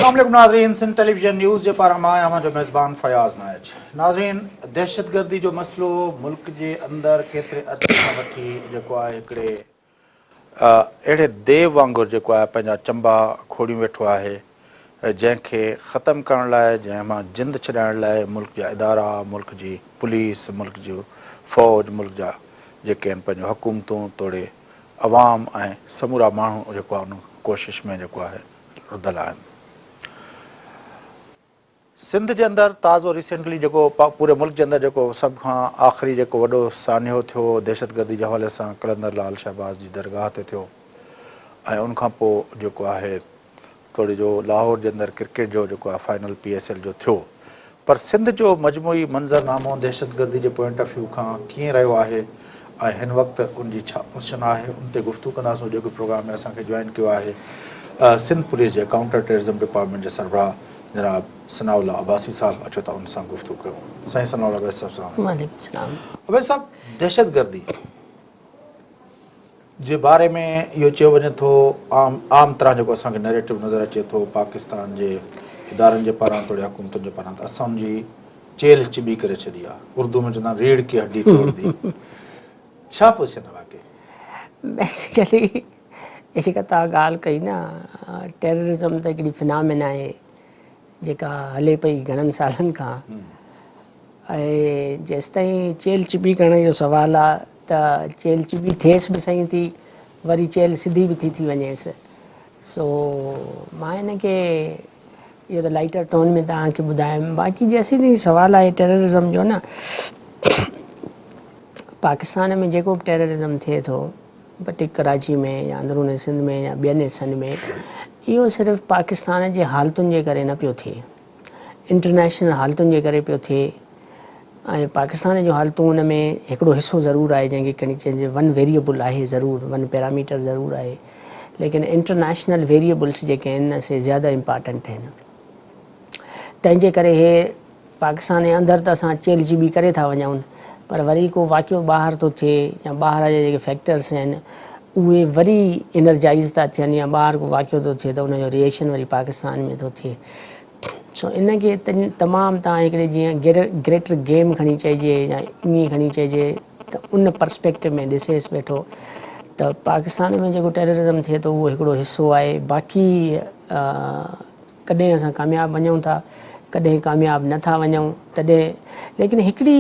السلام عليڪم ناظرين سنڌ ٽيليويزن نيوز جي پاران مان آهيان اوهان جو ميزبان فياض نائچ. ناظرين دهشتگردي جو مسئلو ملڪ جي اندر ڪيتري عرصي کان وٺي جيڪو آهي هڪڙي اهڙي ديو وانگر جيڪو آهي پنهنجا چنبا کوڙيون ويٺو آهي جنهن کي ختم ڪرڻ لاء جنهن مان جند ڇڏائڻ لاء ملڪ جا ادارا ملڪ جي پوليس ملڪ جي فوج ملڪ جا جيڪي آهن پنهنجو حڪومتون توڙي عوام ۽ سمورا ماڻهو جيڪو آهي ان ڪوشش ۾ جيڪو آهي رڌل آهن. سنڌ جي اندر تازو ريسينٽلي جيڪو پوري ملڪ جي اندر جيڪو سڀ کان آخري جيڪو وڏو سانحو ٿيو دهشتگردي جي حوالي سان قلندر لعل شهباز جي درگاهه تي ٿيو ۽ ان کان پوء جيڪو آهي توڙي جو لاهور جي اندر ڪرڪيٽ جو جيڪو آهي فائنل پي ايس ايل جو ٿيو پر سنڌ جو مجموعي منظرنامو دهشتگردي جي پوائنٽ آف ويو کان ڪيئن رهيو آهي ۽ هن وقت ان جي ڇا پوزيشن آهي ان تي گفتگو ڪنداسون اڄوڪي پروگرام ۾ اسان کي جوائن ڪيو آهي سنڌ پوليس جي ڪائونٽر ٽيررزم ڊپارٽمينٽ جي سربراهه جناب ثناء الله عباسي صاحب اچو ته ان سان گفتگو ڪيون سائين ثناء الله عباسي صاحب السلام عليڪم. وعليڪم السلام. عباسي صاحب دهشتگردي جي باري ۾ اهو چيو وڃي ٿو عام عام طرح جيڪو اسان کي نيريٽو نظر اچي ٿو پاڪستان جي ادارن جي پاران توڙي حڪومتن جي پاران ته اسان ان جي چيلهه چٻي ڪري ڇڏي آهي اردو ۾ چوندا آهن ريڙهه ڪي هڏي توڙ the ڇا پوزيشن آهي واقعي؟ بيسيڪلي هي جيڪا توهان ڳالهه ڪئي نه ٽيررزم ته هڪڙي فنامينا آهي جيڪا هلي پئي گهڻن سالن کان ۽ جيستائين چيلهه چٻي ڪرڻ جو سوال آ ته چيلهه چٻي ٿئيس به سهي ٿي وري چيلهه سڌي به ٿي ٿي وڃيس سو مان هن کي اهو ته لائيٽر ٽون ۾ توهان کي ٻڌايم باقي جيسين تائين سوال آهي ٽيررزم جو نه پاڪستان ۾ جيڪو به ٽيررزم ٿئي ٿو پرٽيڪ ڪراچي ۾ يا اندرون سنڌ ۾ يا ٻين حصن ۾ اهو صرف پاڪستان جي حالتن جي ڪري نه پيو ٿئي انٽرنيشنل حالتن جي ڪري پيو ٿئي ۽ پاڪستان جون حالتون ان ۾ هڪڙو حصو ضرور آهي جنهن کي کڻي چئجي ون ويريبل آهي ضرور ون پيراميٽر ضرور آهي ليڪن انٽرنيشنل ويريبلس جيڪي آهن سي زياده امپارٽنٽ آهن تنهن جي ڪري هي پاڪستان جي اندر ته اسان چيلهه چٻي ڪري ٿا وڃون پر وري ڪو واقعو ٻاهر ٿو ٿئي يا ٻاهر جا جيڪي فيڪٽرس آهن اهي وري انرجائز ٿا ٿين يا ٻاهر ڪو واقعو ٿو ٿئي ته ان جو ريئيڪشن وري پاڪستان ۾ ٿو ٿئي سو ان کي تمام تان هڪڙي جيئن گريٽر گيم کڻي چئجي يا ائين کڻي چئجي ته ان پرسپيڪٽو ۾ ڏسيس ويٺو ته پاڪستان ۾ جيڪو ٽيررزم ٿئي ٿو اهو هڪڙو حصو آهي باقي ڪڏهن اسان ڪامياب وڃون ٿا ڪڏهن ڪامياب نه ٿا وڃون تڏهن ليڪن هڪڙي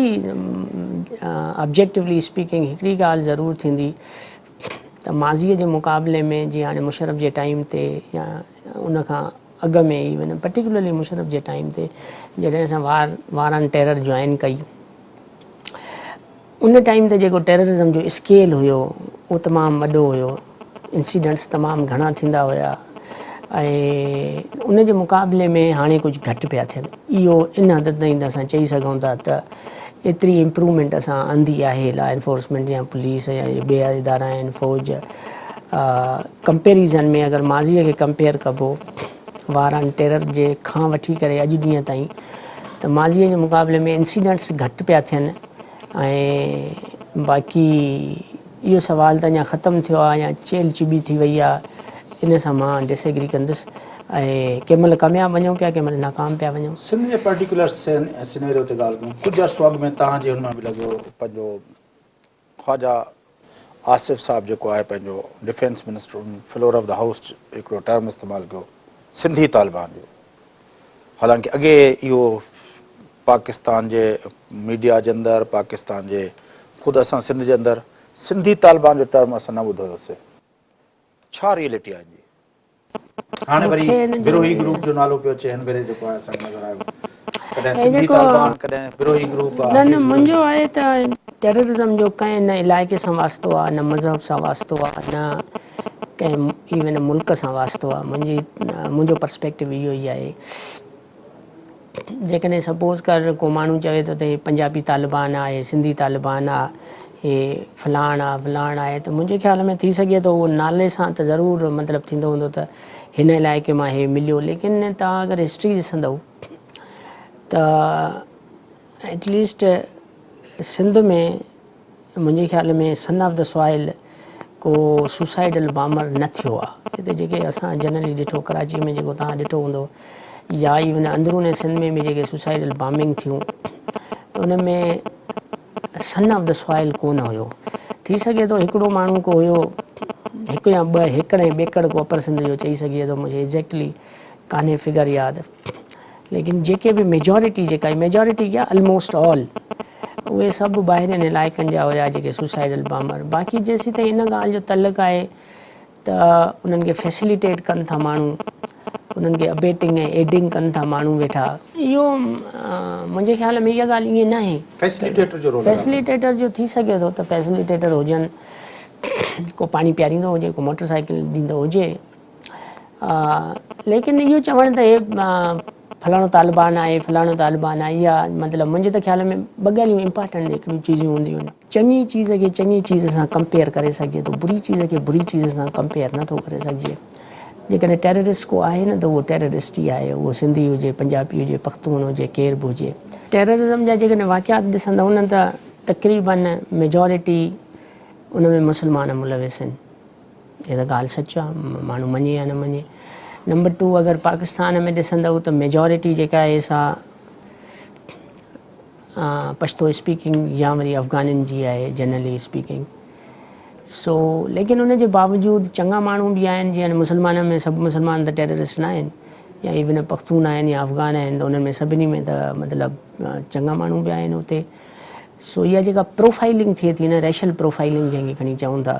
آبجيڪٽولي اسپيڪنگ هڪڙي ڳالهه ضرور ٿيندي ته ماضيء جي مقابلي ۾ جيئن هاڻي مشرف جي ٽائيم تي يا ان کان اڳ ۾ ايون پرٽيڪولرلي مشرف جي ٽائيم تي جڏهن اسان وار وار آن ٽيرر جوائن ڪئي ان ٽائيم تي جيڪو ٽيررزم جو اسڪيل هيو اهو تمام وڏو هيو انسيڊنٽس تمام گهڻا ٿيندا هيا ۽ ان جي مقابلي ۾ هاڻي ڪجهه گهٽ پيا ٿين اهو ان حد تائين ته اسان چئي سگهون ٿا ته ايتري امپروومينٽ اسان آندي آهي لا انفورسمينٽ يا پوليس يا ٻيا ادارا آهن فوج ڪمپيريزن ۾ اگر ماضيء کي ڪمپيئر ڪبو وار آن ٽيرر جي کان وٺي ڪري اڄ ڏينهن تائين ته ماضيء جي مقابلي ۾ انسيڊنٽس گهٽ پيا ٿين ۽ باقي اهو سوال ته اڃا ختم ٿيو آهي يا چيلهه چٻي ٿي وئي آهي ان سان مان ڊس ايگري ڪندس ۽ ڪنهن مهل ڪامياب وڃون پيا ڪنهن مهل ناڪام پيا وڃون. سنڌ جي پرٽيڪولر سينيريو تي ڳالهه ڪيون ڪجهه عرصو اڳ ۾ توهان جي هن مان به لڳو پنهنجو خواجا آصف صاحب جيڪو آهي پنهنجو defence minister in floor of the house هڪڙو ٽرم استعمال ڪيو سنڌي طالبان جو حالانڪه اڳي اهو پاڪستان جي ميڊيا جي اندر پاڪستان جي خود اسان سنڌ جي اندر سنڌي طالبان جو ٽرم اسان نه ٻڌو هيوسي ڇا ريئلٽي آهي ان جي؟ هاڻي وري بروهي گروپ جو نالو پيو اچي هن ڀيري جيڪو آهي اسان کي نظر آيو ڪڏهن سنڌي طالبان ڪڏهن بروهي گروپ نه نه منهنجو آهي ته ٽيررزم جو ڪنهن نه علائقي سان واسطو آهي نه مذهب سان واسطو آهي نه ڪنهن ايون ملڪ سان واسطو آهي منهنجي منهنجو پرسپيڪٽو اهو ئي آهي جيڪڏهن سپوز ڪر ڪو ماڻهو چوي ٿو ته هي پنجابي طالبان آ هي سنڌي طالبان آ هي فلاڻ آ فلاڻ آهي ته منهنجي خيال ۾ ٿي سگهي ٿو اهو نالي سان ته ضرور مطلب ٿيندو هوندو ته هن علائقي مان هي مليو ليڪن توهان اگر هسٽري ڏسندؤ ته ايٽليسٽ سنڌ ۾ منهنجي خيال ۾ سن آف the soil ڪو سوسائيڊل بامر نه ٿيو آ. هتي جيڪي اسان جنرلي ڏٺو ڪراچي ۾ جيڪو توهان ڏٺو هوندو يا ايون اندرون سنڌ ۾ به جيڪي سوسائيڊل بامنگ ٿيون ته ان ۾ سن آف the soil ڪو نه هيو. ٿي سگهي ٿو هڪڙو ماڻهو ڪو هيو هڪ يا ٻه هيڪڙ ۽ ٻيڪڙ ڪو اپر سنڌ جو چئي سگهجي ٿو مونکي ايگزيڪٽلي ڪانهي فگر ياد. ليڪن جيڪي به ميجارٽي جيڪا آهي ميجارٽي ڪيا الموسٽ آل اهي سڀ ٻاهرين علائقن جا هيا جيڪي سوسائيڊل بامر باقي جيسيتائين ان ڳالهه جو تعلق آهي ته انهن کي فيسليٽيٽ ڪن ٿا ماڻهو انهن کي ابيٽنگ ۽ ايڊنگ ڪن ٿا ماڻهو ويٺا اهو منهنجي خيال ۾ اها ڳالهه ائين ناهي. فيسليٽيٽر جو رول ادا ڪن. فيسليٽيٽر جو ٿي سگهي ٿو ته فيسليٽيٽر هجن ڪو پاڻي پياريندو هجي ڪو موٽر سائيڪل ڏيندو هجي. ليڪن اهو چوڻ ته هي فلاڻو طالبان آهي فلاڻو طالبان آهي اها مطلب منهنجي ته خيال ۾ ٻه ڳالهيون امپارٽنٽ هڪڙيون چيزون هونديون آهن. چڱي چيز کي چڱي چيز سان ڪمپيئر ڪري سگهجي ٿو بري چيز کي بري چيز سان ڪمپيئر نه ٿو ڪري سگهجي. جيڪڏهن ٽيررسٽ ڪو آهي نه ته اهو ٽيررسٽ ئي آهي اهو سنڌي هجي پنجابي هجي پختون هجي ڪير به هجي. ٽيررزم جا جيڪڏهن واقعات ڏسندؤ نه ته تقريبن ميجارٽي ان ۾ مسلمان ملوث آهن. هي ته ڳالهه سچ آ ماڻهو مڃي يا نه مڃي. نمبر ٽو اگر پاڪستان ۾ ڏسندؤ ته ميجارٽي جيڪا آهي سا پشتو اسپيڪنگ يا وري افغانين جي آهي جنرلي اسپيڪنگ سو ليڪن ان جي باوجود چڱا ماڻهو به آهن جيئن مسلمانن ۾ سڀ مسلمان ته ٽيررسٽ نه آهن يا ايون پختون آهن يا افغان آهن ته انهن ۾ سڀني ۾ ته مطلب چڱا ماڻهو به آهن اتي سو اها جيڪا پروفائلنگ ٿئي ٿي نه ريشل پروفائلنگ جنهن کي کڻي چئون ٿا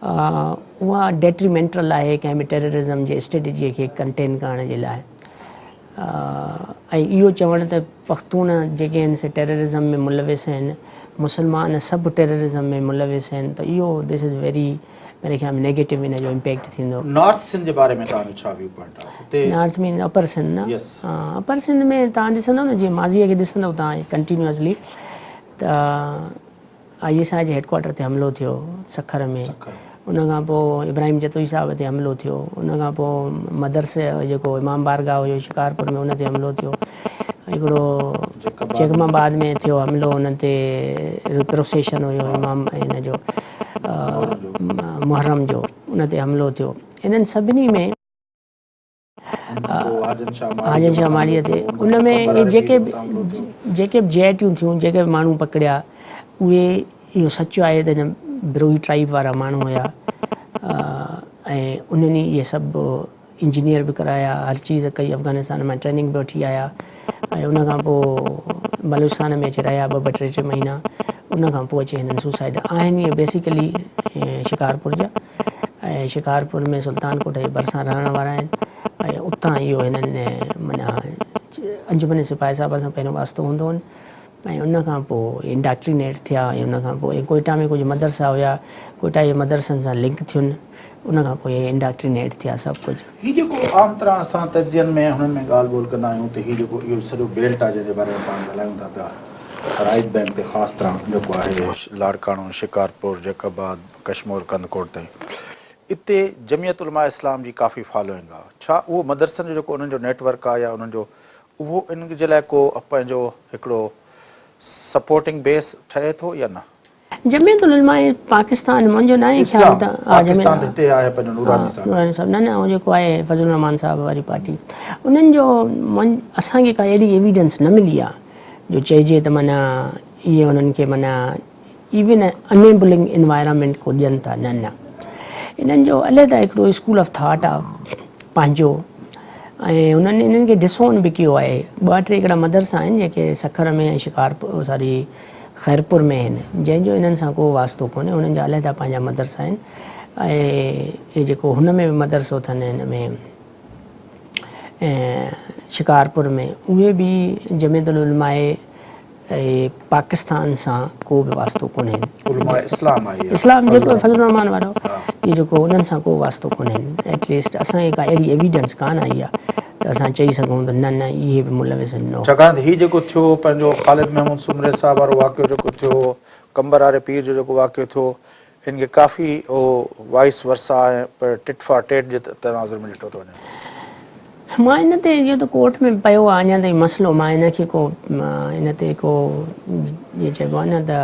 اها ڊيٽريمينٽل آهي ڪنهن به ٽيررزم جي اسٽريٽجي کي ڪنٽين ڪرڻ جي لاء ۽ اهو چوڻ ته پختون جيڪي آهن سي ٽيررزم ۾ ملوث آهن مسلمان سڀ ٽيررزم ۾ ملوث آهن ته اهو دس is very ميري خيال ۾ نيگيٽو ان جو امپيڪٽ ٿيندو. نارٿ سنڌ جي باري ۾ توهان جو ڇا ويو پوائنٽ آهي اتي؟ نارٿ مين اپر سنڌ نه؟ يس. اپر سنڌ ۾ توهان ڏسندو نه جيئن ماضي کي ڏسندو توهان ڪنٽينيوسلي ته I S I جي هيڊ ڪوارٽر تي حملو ٿيو سکر ۾ ان کان پوء ابراهيم جتوئي صاحب تي حملو ٿيو ان کان پوء مدرسي جيڪو امام بارگاهه هيو شڪارپور ۾ ان تي حملو ٿيو هڪڙو جيڪب آباد ۾ ٿيو حملو ان تي پروسيشن هيو امام هن جو محرم جو ان تي حملو ٿيو انهن سڀني ۾ حاجن شاهه ماڙيء تي ان ۾ جيڪي به جيڪي به جي آء ٽيون ٿيون جيڪي به ماڻهو پڪڙيا اهي اهو سچ آهي ته هن بروهي ٽرائيب وارا ماڻهو هيا ۽ انهن ئي اهي سڀ انجنيئر به ڪرايا هر چيز ڪئي افغانستان مان ٽريننگ به وٺي آيا ۽ ان کان پوء بلوچستان ۾ اچي رهيا ٻه ٻه ٽي ٽي مهينا ان کان پوء اچي هنن سوسائيڊ آهن اهي بيسيڪلي شڪارپور جا ۽ شڪارپور ۾ سلطان ڪوٽ جي ڀرسان رهڻ وارا آهن ۽ اتان اهو هنن معنيٰ انجمن سپاهي صاحب سان پهريون واسطو هوندو هن ۽ ان کان پوء انڊاڪٽرينيٽ ٿيا ۽ ان کان پوء ڪوئيٽا ۾ ڪجهه مدرسا هيا ڪوئيٽا جي مدرسن سان لنڪ ٿين ان کان پوء انڊاڪٽرينيٽ ٿيا سڀ ڪجهه. هي جيڪو عام طرح اسان تجزين ۾ هنن ۾ ڳالهه ٻولهه ڪندا آهيون ته هي جيڪو اهو سڄو بيلٽ آهي جنهن جي باري ۾ پاڻ ڳالهايون ٿا پيا رائيٽ بينڪ تي خاص طرح جيڪو آهي لاڙڪاڻو، شڪارپور، جيڪب آباد، ڪشمور ڪنڌڪوٽ تائين اتي جمعيت علماء اسلام جي ڪافي فالوئنگ آ ڇا اهو مدرسن جو جيڪو انهن جو نيٽ ورڪ آ يا انهن جو اهو ان جي لاء ڪو پنهنجو هڪڙو سپورٽنگ بيس ٺهي ٿو يا نه؟ جمعيت العلماء پاڪستان منهنجو ناهي خيال ته پاڪستان ته هتي آهي پنهنجو نوراني صاحب نوراني صاحب نه نه اهو جيڪو آهي فضل الرحمان صاحب واري پارٽي انهن جو اسان کي ڪا اهڙي ايويڊنس نه ملي آ جو چئجي ته معنيٰ اهي انهن کي معنيٰ ايون انيبلنگ انوائرامينٽ ڪو ڏين ٿا نه نه انهن جو علحده هڪڙو اسڪول آف ٿاٽ آ پنهنجو ۽ انهن انهن کي ڊسون به ڪيو آهي ٻه ٽي هڪڙا مدرسا آهن جيڪي سکر ۾ ۽ شڪارپور ساري خيرپور ۾ آهن جنهن جو انهن سان ڪو واسطو ڪونهي انهن جا علحده پنهنجا مدرسا آهن ۽ هي جيڪو هن ۾ به مدرسو اٿن هن ۾ شڪارپور ۾ اهي به جمعيت العلماء پاڪستان سان ڪو به واسطو ڪونهي. علماء اسلام آهي اها. اسلام جيڪو فضل الرحمان وارو اهو جيڪو انهن سان ڪو واسطو ڪونهي ايٽ ليسٽ اسان کي ڪا اهڙي ايويڊنس ڪانه آئي آهي ته اسان چئي سگهون ته نه نه اهي به ملوث آهن نو. ڇاڪاڻ ته هي جيڪو ٿيو پنهنجو خالد محمود سومري صاحب وارو واقعو جيڪو ٿيو قمبر واري پير جو جيڪو واقعو ٿيو ان کي ڪافي اهو وائس ورسا ۽ ٽٽ فار ٽيٽ جي تناظر ۾ ڏٺو ٿو وڃي. مان ان تي اهو ته ڪورٽ ۾ پيو آهي اڃا تائين مسئلو مان ان کي ڪو ان تي ڪو جيئن چئبو آهي نه ته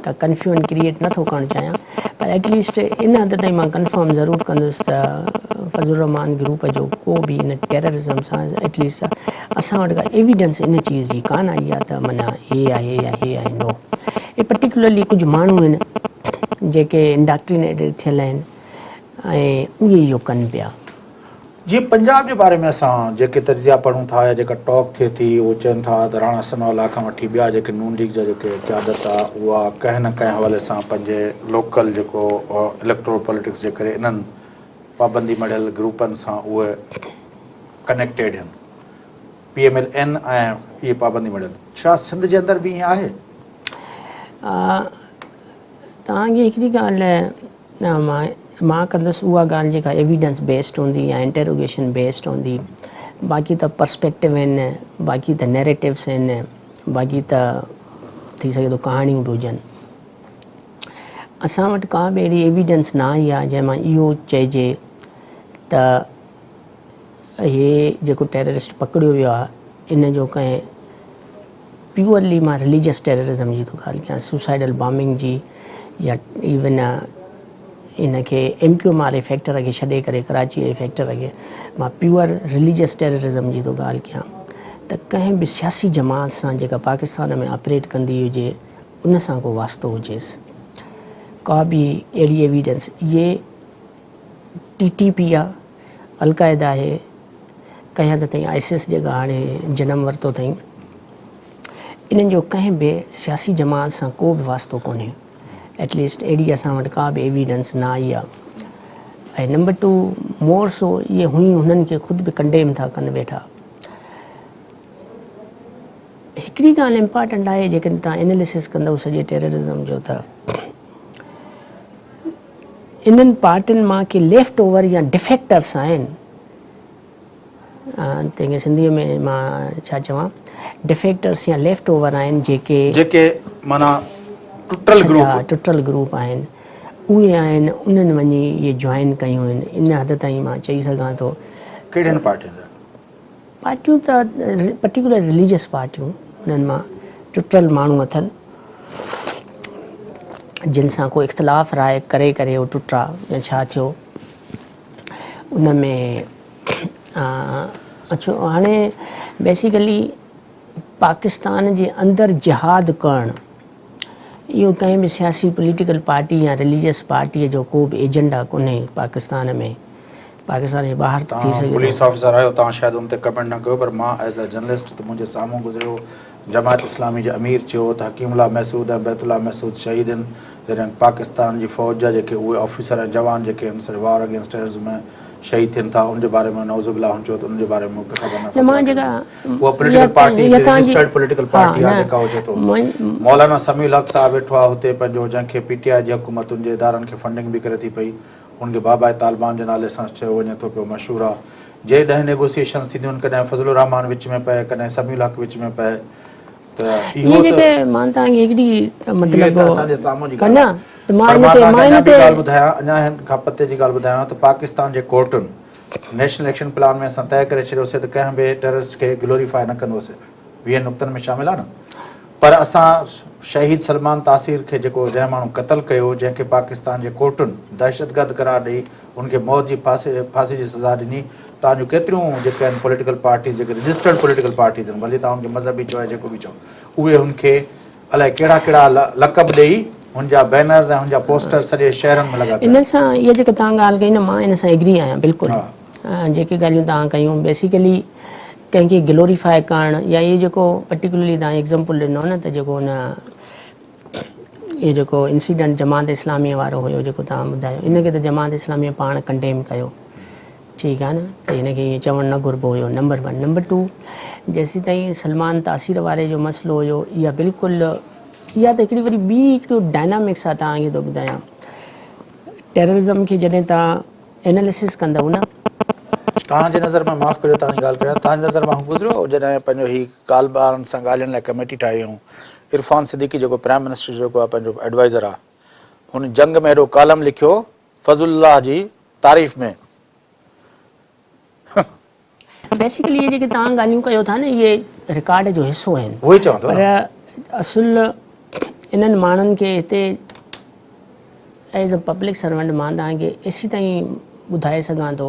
ڪا ڪنفيوئن ڪريئيٽ نه ٿو ڪرڻ چاهيان پر ايٽ ليسٽ ان حد تائين مان ڪنفرم ضرور ڪندس ته فضل الرحمان گروپ جو ڪو به ان ٽيررزم سان ايٽ ليسٽ اسان وٽ ڪا ايويڊنس ان چيز جي ڪانه آئي آهي ته معنيٰ هي آهي يا هي آهي نو هي پرٽيڪولرلي ڪجهه ماڻهو آهن جيڪي انڊاڪٽرينيٽيڊ ٿيل آهن ۽ اهي اهو ڪن پيا. جيئن پنجاب جي باري ۾ اسان جيڪي تجزيا پڙهون ٿا يا جيڪا ٽاڪ ٿئي ٿي اهو چون ٿا ته راڻا ثناء الله کان وٺي ٻيا جيڪي نون ليگ جا جيڪي قيادت آ اها ڪنهن نه ڪنهن حوالي سان پنهنجي لوڪل جيڪو اليڪٽورل پوليٽڪس جي ڪري انهن پابندي مڙهيل گروپن سان اهي ڪنيڪٽيڊ هن پي ايم ايل اين ۽ اهي پابندي مڙهيل ڇا سنڌ جي اندر به ائين آهي؟ توهان کي هڪڙي ڳالهه مان مان ڪندس اها ڳالهه جيڪا ايويڊنس بيسڊ هوندي يا انٽروگيشن بيسڊ هوندي باقي ته پرسپيڪٽو آهن باقي ته نيريٽوس آهن باقي ته ٿي سگهي ٿو ڪهاڻيون به هجن اسان وٽ ڪا به اهڙي ايويڊنس نه آئي آهي جنهن مان اهو چئجي ته هي جيڪو ٽيررسٽ پڪڙيو ويو آهي ان جو ڪنهن پيورلي مان رليجس ٽيررزم جي ٿو ڳالهه ڪيان سوسائيڊل بامنگ جي يا ايون ان کي ايم ڪيو ايم واري فيڪٽر کي ڇڏي ڪري ڪراچي جي فيڪٽر کي مان پيور رليجس ٽيررزم جي ٿو ڳالهه ڪيان ته ڪنهن به سياسي جماعت سان جيڪا پاڪستان ۾ آپريٽ ڪندي هجي ان سان ڪو واسطو هجيس ڪا به اهڙي ايويڊنس اهي ٽي ٽي پي آ القاعده آهي ڪنهن حد تائين آئسس جيڪا هاڻي جنم ورتو اٿئين انهن جو ڪنهن به سياسي جماعت سان ڪو به واسطو ڪونهي ايٽ ليسٽ اهڙي اسان وٽ ڪا به ايويڊنس نه آئي آهي ۽ نمبر ٽو مور سو اهي هيون هنن کي خود به ڪنڊيم ٿا ڪن ويٺا هڪڙي ڳالهه امپارٽنٽ آهي جيڪڏهن توهان اناليسس ڪندؤ سڄي ٽيررزم جو ته انهن پارٽين مان ڪي ليفٽ اوور يا ڊفيڪٽرس آهن تنهن کي سنڌيء ۾ مان ڇا چوان ڊفيڪٽرس يا ليفٽ اوور آهن جيڪي جيڪي معنيٰ ٽٽل گروپ ٽٽل گروپ آهن اهي آهن انهن وڃي اهي جوائن ڪيون آهن ان حد تائين مان چئي سگهان ٿو ڪهڙين پارٽين جا پارٽيون ته پرٽيڪولر رليجس پارٽيون انهن مان ٽٽل ماڻهو اٿن جن سان ڪو اختلاف راء ڪري ڪري هو ٽٽا يا ڇا ٿيو ان ۾ اڇو هاڻي بيسيڪلي پاڪستان جي اندر جهاد ڪرڻ اهو ڪنهن به سياسي پوليٽيڪل پارٽي يا رليجس پارٽيء جو ڪو به ايجنڊا ڪونهي پاڪستان ۾ پاڪستان جي ٻاهر ته ٿي توهان سگهي ٿو. پوليس آفيسر آهيو توهان شايد ان تي ڪمينٽ نه ڪيو پر مان ايز اي جرنلسٽ ته منهنجي سامهون گذريو جماعت اسلامي جي امير چيو ته حڪيم الله محسود ۽ بيت الله محسود شهيد آهن جڏهن پاڪستان جي فوج جا جيڪي اهي آفيسر ۽ جوان جيڪي ان سڄي وار اگينسٽ ٽيررزم ۾ شهيد ٿين ٿا ان جي باري ۾ نعوذ بالله هن چيو ته ان جي باري ۾ مون کي خبر نه نه مان فتويٰ جيڪا ڪڍي اها پوليٽيڪل پارٽي اها توهان جي رجسٽرڊ پوليٽيڪل ها پارٽي آهي نه جيڪا هجي ٿو مولانا سميع الحق صاحب ويٺو آهي هتي پنهنجو جنهن کي پي ٽي آء جي حڪومت ان جي ادارن کي فنڊنگ به ڪري ٿي پئي هن کي باباء طالبان جي نالي سان چيو وڃي ٿو پيو مشهور آ. جيڏهن نيگوسيئيشنز ٿينديون آهن ڪڏهن فضل الرحمان وچ ۾ پئي ڪڏهن سميع الحق وچ ۾ پئي ته اهي اهو ته جيڪي مان توهان کي هڪڙي اهي مطلب ته اسان جي سامهون جي ڳالهه نه آهي ته مان پر ان مان تي توهان کي مان اڃا ان ٻي تي ڳالهه ٻڌايان اڃا هن کان پتي جي ڳالهه ٻڌايان ته پاڪستان جي ڪورٽن نيشنل ايڪشن پلان ۾ اسان طئي ڪري ڇڏيوسي ته ڪنهن به ٽيررسٽ کي گلوريفائي نه ڪندوسي ويهن نقطن ۾ شامل آهي نه پر اسان شهيد سلمان تاثير کي جيڪو جنهن ماڻهو قتل ڪيو جنهن کي پاڪستان جي ڪورٽن دهشتگرد قرار ڏئي ان کي موت جي ڦاسي جي سزا ڏني توهان جون ڪيتريون جيڪي آهن پوليٽيڪل پارٽيز جيڪي رجسٽرڊ پوليٽيڪل پارٽيز آهن ڀلي توهان ان کي مذهبي چئو يا جيڪو به چئو اهي هن کي الائي ڪهڙا ڪهڙا لقب ڏئي هن جا بينرز ۽ هن جا پوسٽر سڄي شهرن ۾ لڳا پيا ان آهن. سان اها جيڪا توهان ڳالهه ڪئي نه مان ان سان ايگري آهيان بلڪل جيڪي ڳالهيون توهان ڪيون بيسيڪلي ڪنهن کي گلوريفاء ڪرڻ يا اهو جيڪو پرٽيڪولرلي توهان ايگزامپل ڏنو نه ته جيڪو ان اهو جيڪو انسيڊنٽ جماعت اسلاميء وارو هيو جيڪو توهان ٻڌايو ان کي ته جماعت اسلاميء پاڻ ڪنڊيم ڪيو ٺيڪ آهي نه ته هن کي ائين چوڻ نه گهربو هيو نمبر ون نمبر ٽو جيسيتائين سلمان تاثير واري جو مسئلو هيو اها بلڪل اها ته هڪڙي وري ٻي هڪڙو ڊائنامڪس آهي توهان کي ٿو ٻڌايان ٽيررزم کي جڏهن توهان ايناليسس ڪندؤ نه. توهان جي نظر ۾ معاف ڪجو توهان جي ڳالهه ڪريان توهان جي نظر مان هو گذريو جڏهن پنهنجو هي طالبان سان ڳالهين لاء ڪميٽي ٺاهي هيون عرفان صديقي جيڪو پرائم منسٽر جيڪو آهي پنهنجو ايڊوائزر آهي هن جنگ ۾ هيڏو ڪالم لکيو فضل الله جي تعريف ۾. بيسيڪلي اهي جيڪي توهان ڳالهيون ڪيو ٿا نه اهي رڪارڊ جو حصو آهن اهو ئي چوان ٿو پر نه. اصل انهن ماڻهن کي هتي ايز ا پبلڪ سرونٽ مان توهان کي ايسيتائين ٻڌائي سگهان ٿو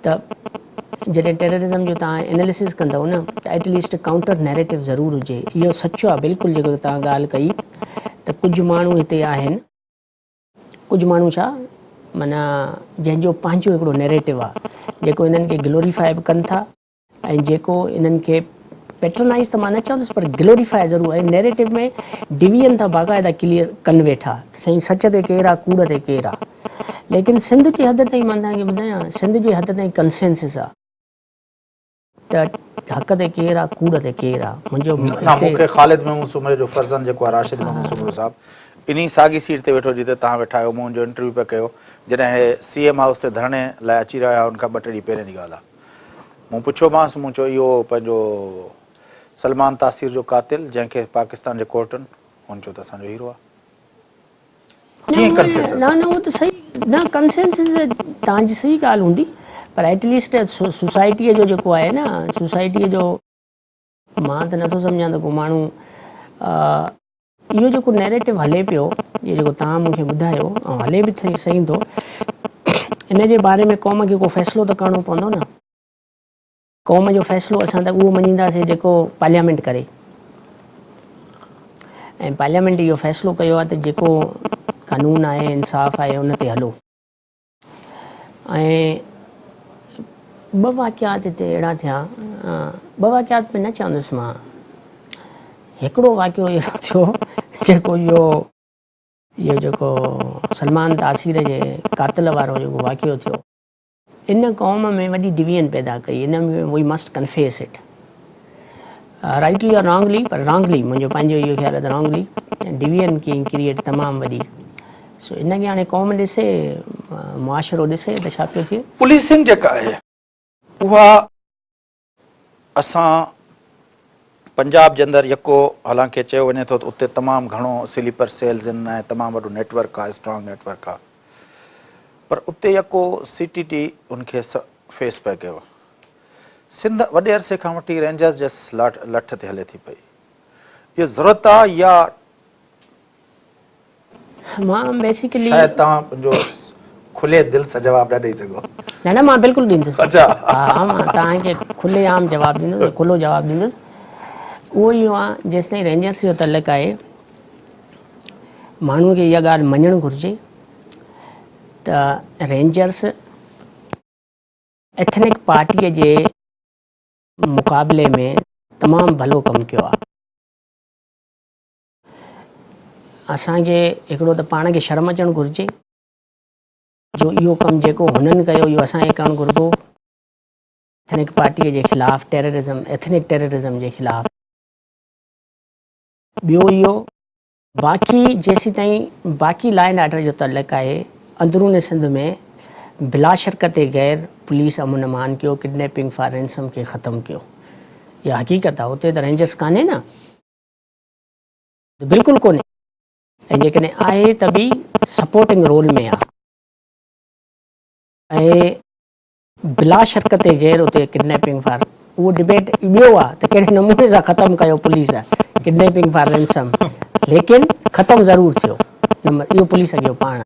ته جڏهن ٽيررزم جو توهان اناليسز ڪندؤ نه ته ايٽ ليسٽ ڪائونٽر نيريٽو ضرور هجي. اهو سچ آهي بلڪل جيڪو توهان ڳالهه ڪئي ته ڪجهه ماڻهو هتي آهن، ڪجهه ماڻهو ڇا معنيٰ جنهن جو پنهنجو هڪڙو نيريٽو آهي جيڪو انهن کي گلوريفائي به ڪن ٿا ۽ جيڪو انهن کي پيٽرنائيز ته مان نه چوندس پر گلوريفائي ضرور ۽ نيريٽو ۾ ڊويزن ٿا باقاعده ڪليئر ڪن ويٺا ته سائين سچ تي ڪير آ ڪوڙ تي ڪير آ ليڪن سنڌ جي حد تائين مان توهان کي ٻڌايان سنڌ جي حد تائين ڪنسينسس آ ته حق تي ڪير آ ڪوڙ تي ڪير آ منهنجو نه مون کي خالد محمود سومري جو فرزند جيڪو آ راشد محمود سومرو صاحب انهي ساڳي سيٽ تي ويٺو جتي توهان ويٺا آهيو مون ان جو انٽرويو پئي ڪيو جڏهن هي سي ايم هائوس تي ڌرڻي لاء اچي رهيا هئا ان کان ٻه ٽي ڏينهن پهرين جي ڳالهه آ مون پڇيومانس، مون چيو اهو پنهنجو سلمان تاثير جو قاتل جنهن کي پاڪستان جي ڪورٽن، هن چيو ته اسان جو هيرو آهي. ڪيئن ڪنسيسس نه نه اهو ته صحيح نه ڪنسينسس توهان جي صحيح ڳالهه هوندي پر ايٽ ليسٽ سوسائٽيء جو جيڪو آهي نه سوسائٽيء جو مان ته نٿو سمجهان ته ڪو ماڻهو اهو جيڪو نيريٽو هلي پيو، اهو جيڪو توهان مون کي ٻڌايو ۽ هلي به صحيح ٿو، ان جي باري ۾ قوم کي ڪو فيصلو ته ڪرڻو پوندو نه. قوم جو فيصلو اسان ته اهو مڃينداسين جيڪو پارليامينٽ ڪري ۽ پارليامينٽ اهو فيصلو ڪيو آهي ته جيڪو قانون آهي، انصاف آهي، ان تي هلو. ۽ ٻه واقعات هتي اهڙا ٿيا، ٻه واقعات به نه چوندس مان، هڪڙو واقعو اهڙو ٿيو جيڪو اهو اهو جيڪو سلمان تاثير جي قاتل وارو جيڪو واقعو ٿيو، ان قوم ۾ وڏي ڊويزن پيدا ڪئي، ان ۾ we must confess it. Rightly or wrongly پر رانگلي منهنجو پنهنجو اهو خيال آهي ته رانگلي ڊويزن ڪئي ڪريئيٽ تمام وڏي سو ان کي هاڻي قوم ڏسي معاشرو ڏسي ته ڇا پيو ٿئي. پوليسنگ جيڪا آهي اها اسان پنجاب جي اندر يڪو حالانڪه چيو وڃي ٿو ته اتي تمام گهڻو سليپر سيلز آهن ۽ تمام وڏو نيٽ ورڪ آهي اسٽرانگ نيٽ ورڪ آهي پر اتي يڪو سي ٽي ڊي ان کي فيس پئي ڪيو. سنڌ وڏي عرصي کان وٺي رينجرز جي لٺ تي هلي ٿي پئي. اهو ضرورت آ يا مان بيسيڪلي شايد توهان پنهنجو کلي دل سان جواب نه ڏئي سگهو. نه نه مان بلڪل ڏيندس. اڇا. ها مان توهان کي کلي عام جواب ڏيندس کلو جواب ڏيندس. اهو اهو آ جيستائين رينجرز جو تعلق آهي ماڻهو کي اها ڳالهه مڃڻ گهرجي ته رينجرز ايٿنڪ پارٽيء جي مقابلي ۾ تمام ڀلو ڪم ڪيو آهي. اسان کي هڪڙو ته پاڻ کي شرم اچڻ گهرجي جو اهو ڪم جيڪو هنن ڪيو اهو اسان کي ڪرڻ گهربو. ايٿنڪ پارٽيء جي خلاف ٽيررزم، ايٿنڪ ٽيررزم جي خلاف. ٻيو اهو باقي جيسيتائين باقي لا اينڊ آرڊر جو تعلق آهي اندرون سنڌ ۾ بلاشرڪت غير پوليس امن امان ڪيو ڪڊنيپنگ فار رينسم کي ختم ڪيو اها حقيقت آهي اتي ته رينجرس ڪانهي نه بلڪل ڪونهي ۽ جيڪڏهن آهي ته به سپورٽنگ رول ۾ آهي ۽ بلا شرڪت غير اتي ڪڊنيپنگ فار اهو ڊبيٽ ٻيو آ ته ڪهڙي نموني سان ختم ڪيو پوليس ڪڊنيپنگ فار رينسم ليڪن ختم ضرور ٿيو نمبر اهو پوليس ڪيو پاڻ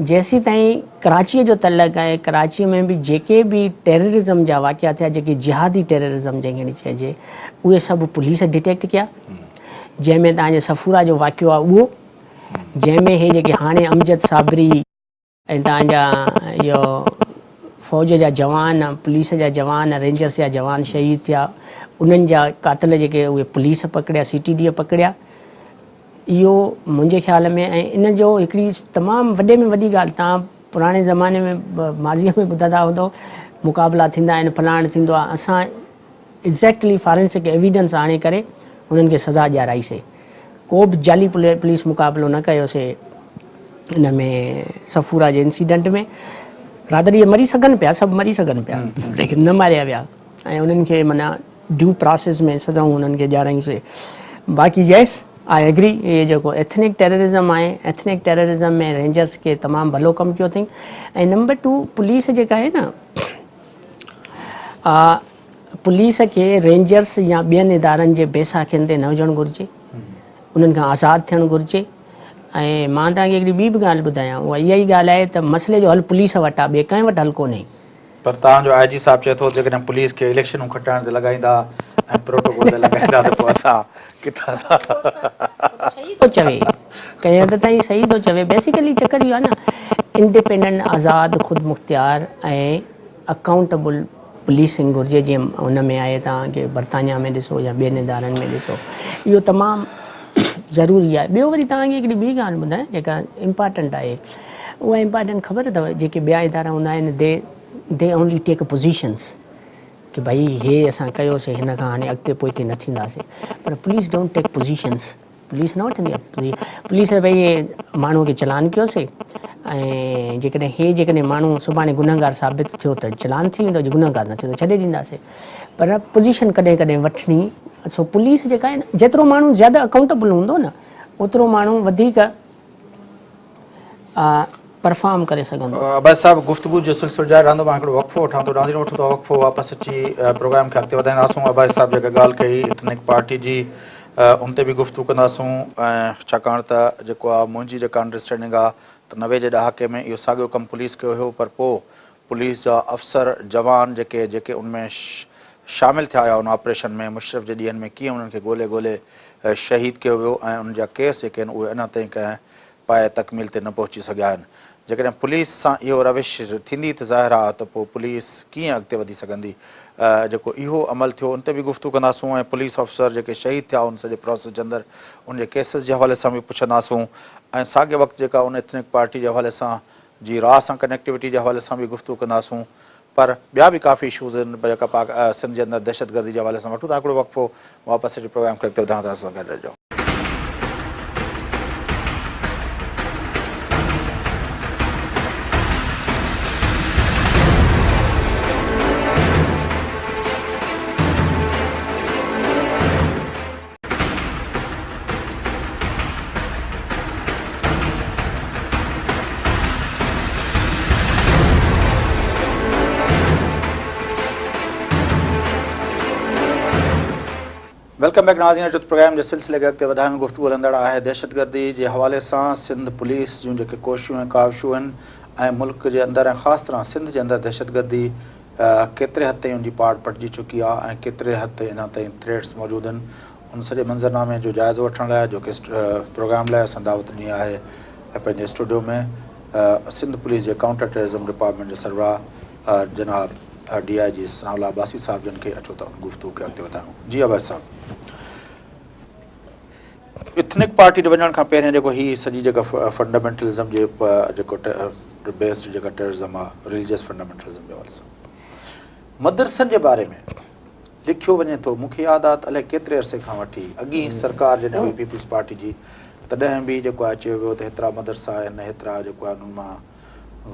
جيسيتائين ڪراچيء جو تعلق آهي ڪراچيء ۾ به جيڪي به ٽيررزم جا واقعا ٿيا جيڪي جهادي ٽيررزم جنهن کي چئجي اهي سڀ پوليس ڊٽيڪٽ ڪيا جنهن ۾ توهان جي صفورا جو واقعو آ اهو جنهن ۾ هي جيڪي هاڻي امجد صابري ۽ تان جا اهو فوج جا جوان، پوليس جا جوان، رينجرس جا جوان شهيد ٿيا، انهن جا قاتل جيڪي اهي پوليس پڪڙيا، سي ٽي ڊيء پڪڙيا. اهو منهنجي خيال ۾ ۽ ان جو هڪڙي تمام وڏي ۾ وڏي ڳالهه تان پراڻي زماني ۾ ماضيء ۾ ٻڌندا هوندؤ مقابلا ٿيندا آهن فلاڻ ٿيندو آهي اسان ايگزيڪٽلي فارينسڪ ايويڊنس آڻي ڪري انهن کي سزا ڏيارائي سي. ڪو به جعلي پوليس مقابلو نه ڪيو سي ان ۾ صفورا جي انسيڊنٽ ۾ رادر اهي مري سگهن پيا سڀ مري سگهن پيا ليڪن نه ماريا ويا ۽ انهن کي معنيٰ ڊيو پراسيس ۾ سزائون انهن کي ڏيارايون سي باقي يس I agree اهي جيڪو ايٿنڪ ٽيررزم آهي ايٿنڪ ٽيررزم ۾ رينجرس کي تمام ڀلو ڪم ڪيو اٿئي ۽ نمبر ٽو پوليس جيڪا آهي نه پوليس کي رينجرس يا ٻين ادارن جي بيساکين تي نه هجڻ گهرجي، انهن کان آزاد ٿيڻ گهرجي ۽ مان توهان کي هڪڙي ٻي به ڳالهه ٻڌايان اها اها ئي ڳالهه آهي ته مسئلي جو حل پوليس وٽ آهي ٻئي ڪنهن وٽ حل ڪونهي. پر توهان جو آء جي صاحب چئي ٿو جيڪڏهن پوليس کي اليڪشنون کٽائڻ تي لڳائيندا ۽ پروٽوڪول تي لڳائيندا ته پوء اسان ڪٿان ٿا. صحيح ٿو چوي ڪنهن حد تائين صحيح ٿو چوي بيسيڪلي چڪر اهو آهي نه انڊيپينڊنٽ آزاد خودمختيار ۽ اڪائونٽيبل پوليسنگ گهرجي جيئن ان ۾ آهي توهان کي برطانيا ۾ ڏسو يا ٻين ادارن ۾ ڏسو اهو تمام ضروري آهي ٻيو وري توهان کي هڪڙي ٻي ڳالهه ٻڌايان جيڪا امپارٽنٽ آهي اها امپارٽنٽ خبر اٿو جيڪي ٻيا ادارا هوندا آهن they they only take positions ڪي ڀائي هي اسان ڪيوسي هن کان هاڻي اڳتي پوئتي نه ٿينداسي پر police don't take positions police نه وٺندي آهي پوليس ڀئي ماڻهو کي چلان ڪيوسي ۽ جيڪڏهن هي جيڪڏهن ماڻهو سڀاڻي گنهگار ثابت ٿيو ته چلان ٿي ويندو جي گنهگار نه ٿيو ته ڇڏي ڏينداسي پر پوزيشن ڪڏهن ڪڏهن وٺڻي سو پوليس جيڪا آهي نه جيترو ماڻهو زياده اڪائونٽيبل هوندو نه اوترو ماڻهو وڌيڪ پرفارم ڪري سگهندو. عباسي صاحب گفتگو جو سلسلو جاري رهندو مان هڪڙو وقفو وٺان ٿو ناظرين وٺون ٿا وقفو واپس اچي پروگرام کي اڳتي وڌائينداسون عباسي صاحب جيڪا ڳالهه ڪئي ايٿنڪ پارٽي جي ان تي به گفتگو ڪنداسون ۽ ڇاڪاڻ ته جيڪو آ منهنجي جيڪا انڊرسٽينڊنگ آ ته 90 جي ڏهاڪي ۾ اهو ساڳيو ڪم پوليس ڪيو هيو پر پوء پوليس جا افسر جوان جيڪي جيڪي ان ۾ شامل ٿيا هيا ان آپريشن ۾ مشرف جي ڏينهن ۾ ڪيئن انهن کي ڳولي ڳولي شهيد ڪيو ويو ۽ انهن جا ڪيس جيڪي آهن اهي اڃا تائين ڪنهن پايه تڪميل تي نه پهچي سگهيا آهن. جيڪڏهن پوليس سان اهو روش ٿيندي ته ظاهر آهي ته پوء پوليس ڪيئن اڳتي وڌي سگهندي. جيڪو اهو عمل ٿيو ان تي به گفتگو ڪنداسون ۽ پوليس آفيسر جيڪي شهيد ٿيا ان سڄي پراسيس جي اندر ان جي ڪيسز جي حوالي سان به پڇنداسون ۽ ساڳئي وقت جيڪا ان ايٿنڪ پارٽي جي حوالي سان جي را سان ڪنيڪٽيوٽي جي حوالي سان به گفتگو ڪنداسون پر ٻيا به ڪافي اشوز آهن جيڪا پاڪ سنڌ جي اندر دهشتگردي جي حوالي سان وٺون ٿا هڪڙو وقفو واپس اچي پروگرام کي اڳتي وڌايون ٿا اسان سان گڏ رهجو. Welcome back ناظرين اچو ته پروگرام جي سلسلي کي اڳتي وڌايون گفتگو هلندڙ آهي دهشتگردي جي حوالي سان سنڌ پوليس جون جيڪي ڪوششون ۽ ڪاوشون آهن ۽ ملڪ جي اندر ۽ خاص طرح سنڌ جي اندر دهشتگردي ڪيتري حد تائين ان جي پاڙ پٽجي چڪي آهي ۽ ڪيتري حد تائين اڃا تائين ٿريٽس موجود آهن ان سڄي منظرنامي جو جائزو وٺڻ لاء اڄوڪي پروگرام لاء اسان دعوت ڏني آهي پنهنجي اسٽوڊيو ۾ سنڌ پوليس جي ڪائونٽر ٽيررزم ڊپارٽمينٽ جي سربراهه جناب ڊي I جي ثناء الله عباسي صاحب جن کي اچو ته ان گفتگو کي اڳتي وڌايون جي عباسي صاحب ايٿنڪ پارٽي ڏي وڃڻ کان پهرين جيڪو هي سڄي جيڪا فنڊامينٽلزم جي جيڪو بيسڊ جيڪا ٽيررزم آهي رليجس فنڊامينٽلزم جي حوالي سان مدرسن جي باري ۾ لکيو وڃي ٿو. مون کي ياد آ ته الائي ڪيتري عرصي کان وٺي اڳين سرڪار جڏهن هئي پيپلز پارٽي جي تڏهن به جيڪو آهي چيو ويو ته هيترا مدرسا آهن هيترا جيڪو آهي انهن مان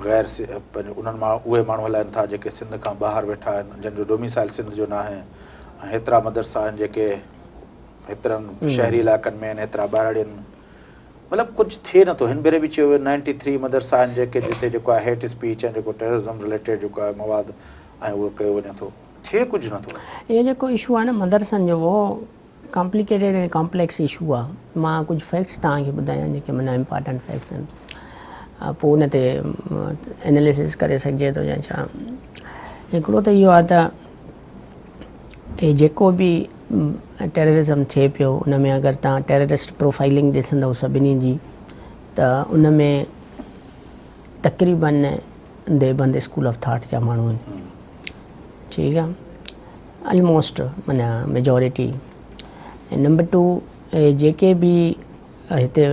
غير پنهنجو انهن مان اهي ماڻهو هلائن ٿا جيڪي سنڌ کان ٻاهر ويٺا آهن جن جو ڊوميسائل سنڌ جو ناهي ۽ هيترا مدرسا آهن جيڪي هيترن شهري علائقن ۾ آهن هيترا ٻهراڙين ۾ مطلب ڪجهه ٿئي نٿو هن ڀيري به چيو ويو نائنٽي ٿري مدرسا آهن جيڪي جتي جيڪو آهي هيٽ اسپيچ ۽ جيڪو ٽيررزم رليٽيڊ جيڪو آهي مواد ۽ اهو ڪيو وڃي ٿو. ٿئي ڪجهه نه ٿو. اهو جيڪو اشو آهي نه مدرسن جو اهو ڪامپليڪيٽيڊ ۽ ڪامپليڪس اشو آهي. مان ڪجهه فيڪٽس توهان کي ٻڌايان جيڪي معنيٰ امپارٽنٽ فيڪٽس آهن پوء ان تي اناليسس ڪري سگهجي ٿو يا ڇا. هڪڙو ته اهو آهي ته هي جيڪو به ٽيررزم ٿئي پيو ان ۾ اگر توهان ٽيررسٽ پروفائلنگ ڏسندؤ سڀني جي ته ان ۾ تقريبن ديوبند اسڪول آف ٿاٽ جا ماڻهو آهن. ٺيڪ آ الموسٽ معنيٰ ميجورٽي ۽ نمبر ٽو جيڪي به هتي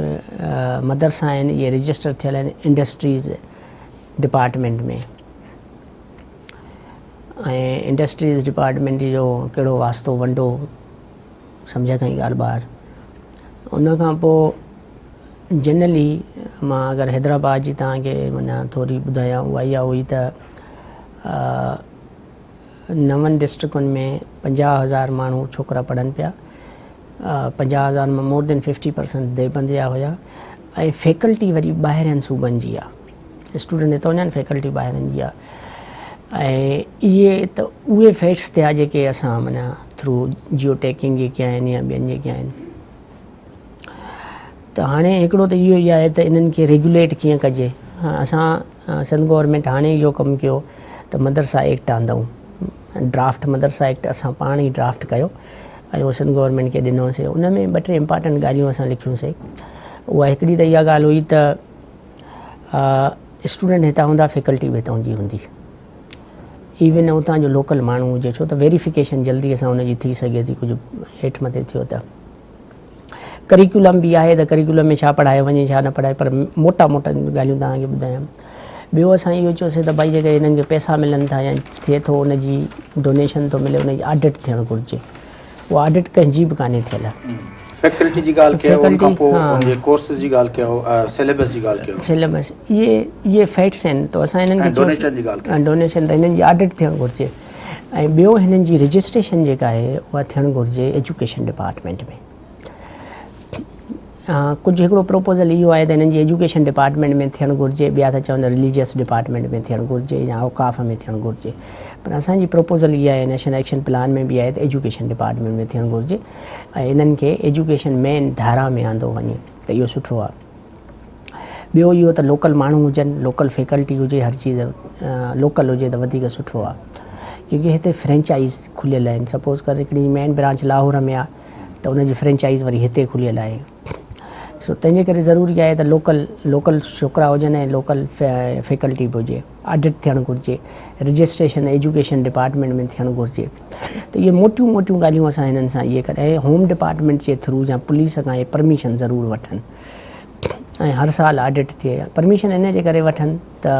مدرسا آهن اهي رجسٽر ٿيل آهن انڊسٽريز ڊپارٽمينٽ ۾ ۽ انڊسٽريز ڊپارٽمينٽ جو ڪهڙو واسطو ونڊو سمجهه کان ئي ڳالهه ٻاهر ان کان پوء جنرلي مان اگر حيدرآباد جي توهان کي معنيٰ ٿوري ٻڌايان اها اها هئي ته نون ڊسٽرڪن ۾ 50,000 ماڻهو ڇوڪرا پڙهن پيا 50,000 مان مور دين 50% ديوبند جا هيا ۽ فيڪلٽي وري ٻاهرين صوبن جي آ اسٽوڊنٽ هتان جا آهن فيڪلٽي ٻاهرين جي آ ۽ اهي ته اهي فيڪٽس ٿيا جيڪي اسان معنيٰ ٿرو جيو ٽيڪنگ جيڪي آهن يا ٻين جيڪي آهن. ته هاڻي هڪڙو ته اهو ئي آهي ته انهن کي ريگيوليٽ ڪيئن ڪجي. اسان سنڌ گورنمينٽ هاڻي اهو ڪم ڪيو ته مدرسا ايڪٽ آندائون. ڊرافٽ مدرسا ايڪٽ اسان پاڻ ئي ڊرافٽ ڪيو ۽ اهو سنڌ گورنمينٽ کي ڏنوسي. ان ۾ ٻه ٽي امپارٽنٽ ڳالهيون اسان لکيون سي. اها هڪڙي ته اها ڳالهه هئي ته اسٽوڊنٽ هتان هوندا فيڪلٽي به هتان جي هوندي. ايون اتان جو لوڪل ماڻهو هجي ڇو ته ويريفڪيشن جلدي سان ان جي ٿي سگهي ٿي ڪجهه هيٺ مٿي ٿيو ته. ڪريڪيولم به آهي ته ڪريڪيولم ۾ ڇا پڙهايو وڃي ڇا نه پڙهايو پر موٽا موٽا ڳالهيون توهان کي ٻڌايان. ٻيو اسان اهو چيوسي ته ڀائي جيڪڏهن هنن کي پئسا ملن ٿا يا ٿئي ٿو ان جي ڊونيشن ٿو ملي ان جي آڊٽ ٿيڻ گهرجي. اها آڊٽ ڪنهن جي به ڪانهي ٿيل. فيڪلٽي جي ڳالهه ڪيو ان کان پوء ان جي ڪورسز جي ڳالهه ڪيو سليبس جي ڳالهه ڪيو. سليبس اهي اهي فيڪٽس آهن ته اسان هنن کي ڊونيشن جي ڳالهه ڪيو. ڊونيشن ته هنن جي آڊٽ ٿيڻ گهرجي. ۽ ٻيو هنن جي رجسٽريشن جيڪا آهي اها ٿيڻ گهرجي ايجوڪيشن ڊپارٽمينٽ ۾. ڪجهه هڪڙو پروپوزل اهو آهي ته هنن جي ايجوڪيشن ڊپارٽمينٽ ۾ ٿيڻ گهرجي ٻيا ٿا چون رليجيس ڊپارٽمينٽ ۾ ٿيڻ گهرجي يا اوقاف ۾ ٿيڻ گهرجي پر اسان جي پروپوزل اها آهي نيشنل ايڪشن پلان ۾ به آهي ته ايجوڪيشن ڊپارٽمينٽ ۾ ٿيڻ گهرجي ۽ انهن کي ايجوڪيشن مين ڌارا ۾ آندو وڃي ته اهو سٺو آهي. ٻيو اهو ته لوڪل ماڻهو هجن، لوڪل فيڪلٽي هجي، هر چيز لوڪل هجي ته وڌيڪ سٺو آهي. ڪيونڪه هتي فرينچائز کليل آهن، سپوز ڪر هڪڙي مين برانچ لاهور ۾ آهي ته ان جي فرينچائز وري هتي کليل آهي. سو تنهن جي ڪري ضروري آهي ته لوڪل لوڪل ڇوڪرا هجن ۽ لوڪل فيڪلٽي به هجي. آڊٽ ٿيڻ گهرجي، رجسٽريشن ايجوڪيشن ڊپارٽمينٽ ۾ ٿيڻ گهرجي. ته اهي موٽيون موٽيون ڳالهيون اسان هنن سان اهي ڪري ۽ هوم ڊپارٽمينٽ جي ٿرو يا پوليس کان اهي پرميشن ضرور وٺن. ۽ هر سال آڊٽ ٿئي پرميشن ان جي ڪري وٺن ته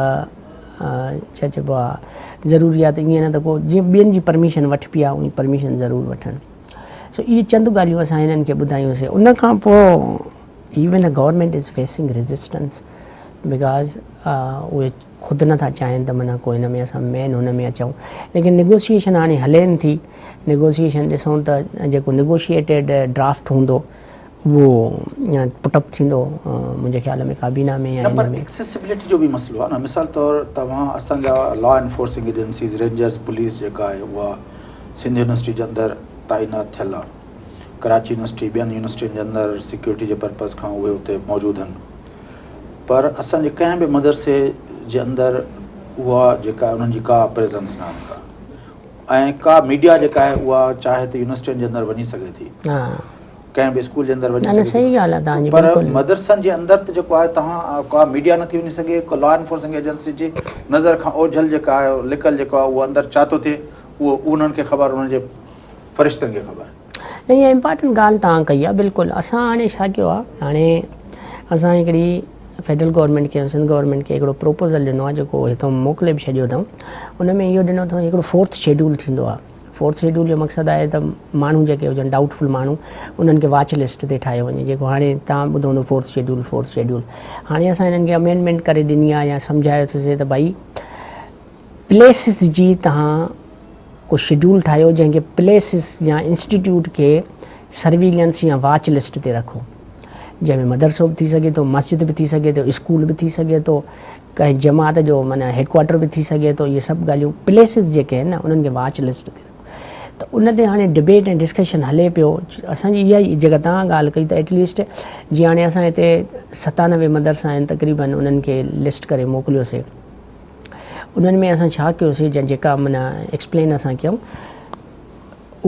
ڇا چئبو آ ضروري آ ته ائين نه ته ڪو جيئن ٻين جي پرميشن وٺبي آ ائين پرميشن ضرور وٺن سو اهي چند ڳالهيون اسان هنن کي ٻڌايون سي ان کان پوء even government is facing resistance because اهي خود نه ٿا چاهين ته معنيٰ ڪو هن ۾ اسان مين هن ۾ اچون ليڪن نيگوسيئيشن هاڻي هلين ٿي نيگوسيئيشن ڏسون ته جيڪو نيگوشيئيٽيڊ ڊرافٽ هوندو اهو پٽ اپ ٿيندو منهنجي خيال ۾ ڪابينا ۾ يا نه پر ان ۾. ايڪسيسبلٽي جو به مسئلو آهي نه مثال طور توهان اسان جا law enforcing agencies rangers police جيڪا آهي اها سنڌ يونيورسٽي جي اندر تعينات ٿيل آهي ڪراچي يونيورسٽي ٻين يونيورسٽين جي اندر سيڪيورٽي جي پرپز کان اهي اتي موجود آهن پر اسان جي ڪنهن به مدرسي جي اندر اها جيڪا آهي انهن جي ڪا پريزنس نه آهي ڪا ۽ ڪا ميڊيا جيڪا آهي اها چاهي ته يونيورسٽين جي اندر وڃي سگهي ٿي ڪنهن به اسڪول جي اندر وڃي سگهي ٿي پر مدرسن جي اندر ته جيڪو آهي توهان ڪا ميڊيا نٿي وڃي سگهي ڪا لا انفورسنگ ايجنسي جي نظر کان اوجهل جيڪا آهي لڪل جيڪو آهي اهو اندر ڇا ٿو ٿئي اهو انهن کي خبر انهن جي فرشتن کي خبر. نه اها امپارٽنٽ ڳالهه توهان ڪئي آهي بلڪل اسان هاڻي ڇا ڪيو آهي هاڻي اسان هڪڙي فيڊرل گورنمينٽ کي سنڌ گورنمينٽ کي هڪڙو پروپوزل ڏنو آهي جيڪو هتان موڪلي به ڇڏيو اٿئون ان ۾ اهو ڏنو اٿئون هڪڙو فورٿ شيڊول ٿيندو آهي فورٿ شيڊول جو مقصد آهي ته ماڻهو جيڪي هجن ڊائوٽ فل ماڻهو انهن کي واچ لسٽ تي ٺاهيو وڃي جيڪو هاڻي توهان ٻڌو هوندو فورٿ شيڊول فورٿ شيڊول هاڻي اسان هنن کي امينڊمينٽ ڪري ڏني آهي يا سمجهايو اٿسي ته ڀائي پليسز جي توهان ڪو شيڊول ٺاهيو جنهن کي پليسز يا انسٽيٽيوٽ کي سرويلنس يا واچ لسٽ تي رکو جنهن ۾ مدرسو به ٿي سگهي ٿو مسجد به ٿي سگهي ٿو اسڪول به ٿي سگهي ٿو ڪنهن جماعت جو معنيٰ هيڊ ڪوارٽر به ٿي سگهي ٿو اهي سڀ ڳالهيون پليسز جيڪي آهن نه انهن کي واچ لسٽ تي رکو ته ان تي هاڻي ڊبيٽ ۽ ڊسڪشن هلي پيو اسان جي اها ئي جيڪا توهان ڳالهه ڪئي ته ايٽليسٽ جيئن هاڻي اسان هتي 97 مدرسا آهن تقريبن انهن کي لسٽ ڪري موڪليوسي انهن ۾ اسان ڇا ڪيوسي جا جيڪا معنيٰ ايڪسپلين اسان ڪيون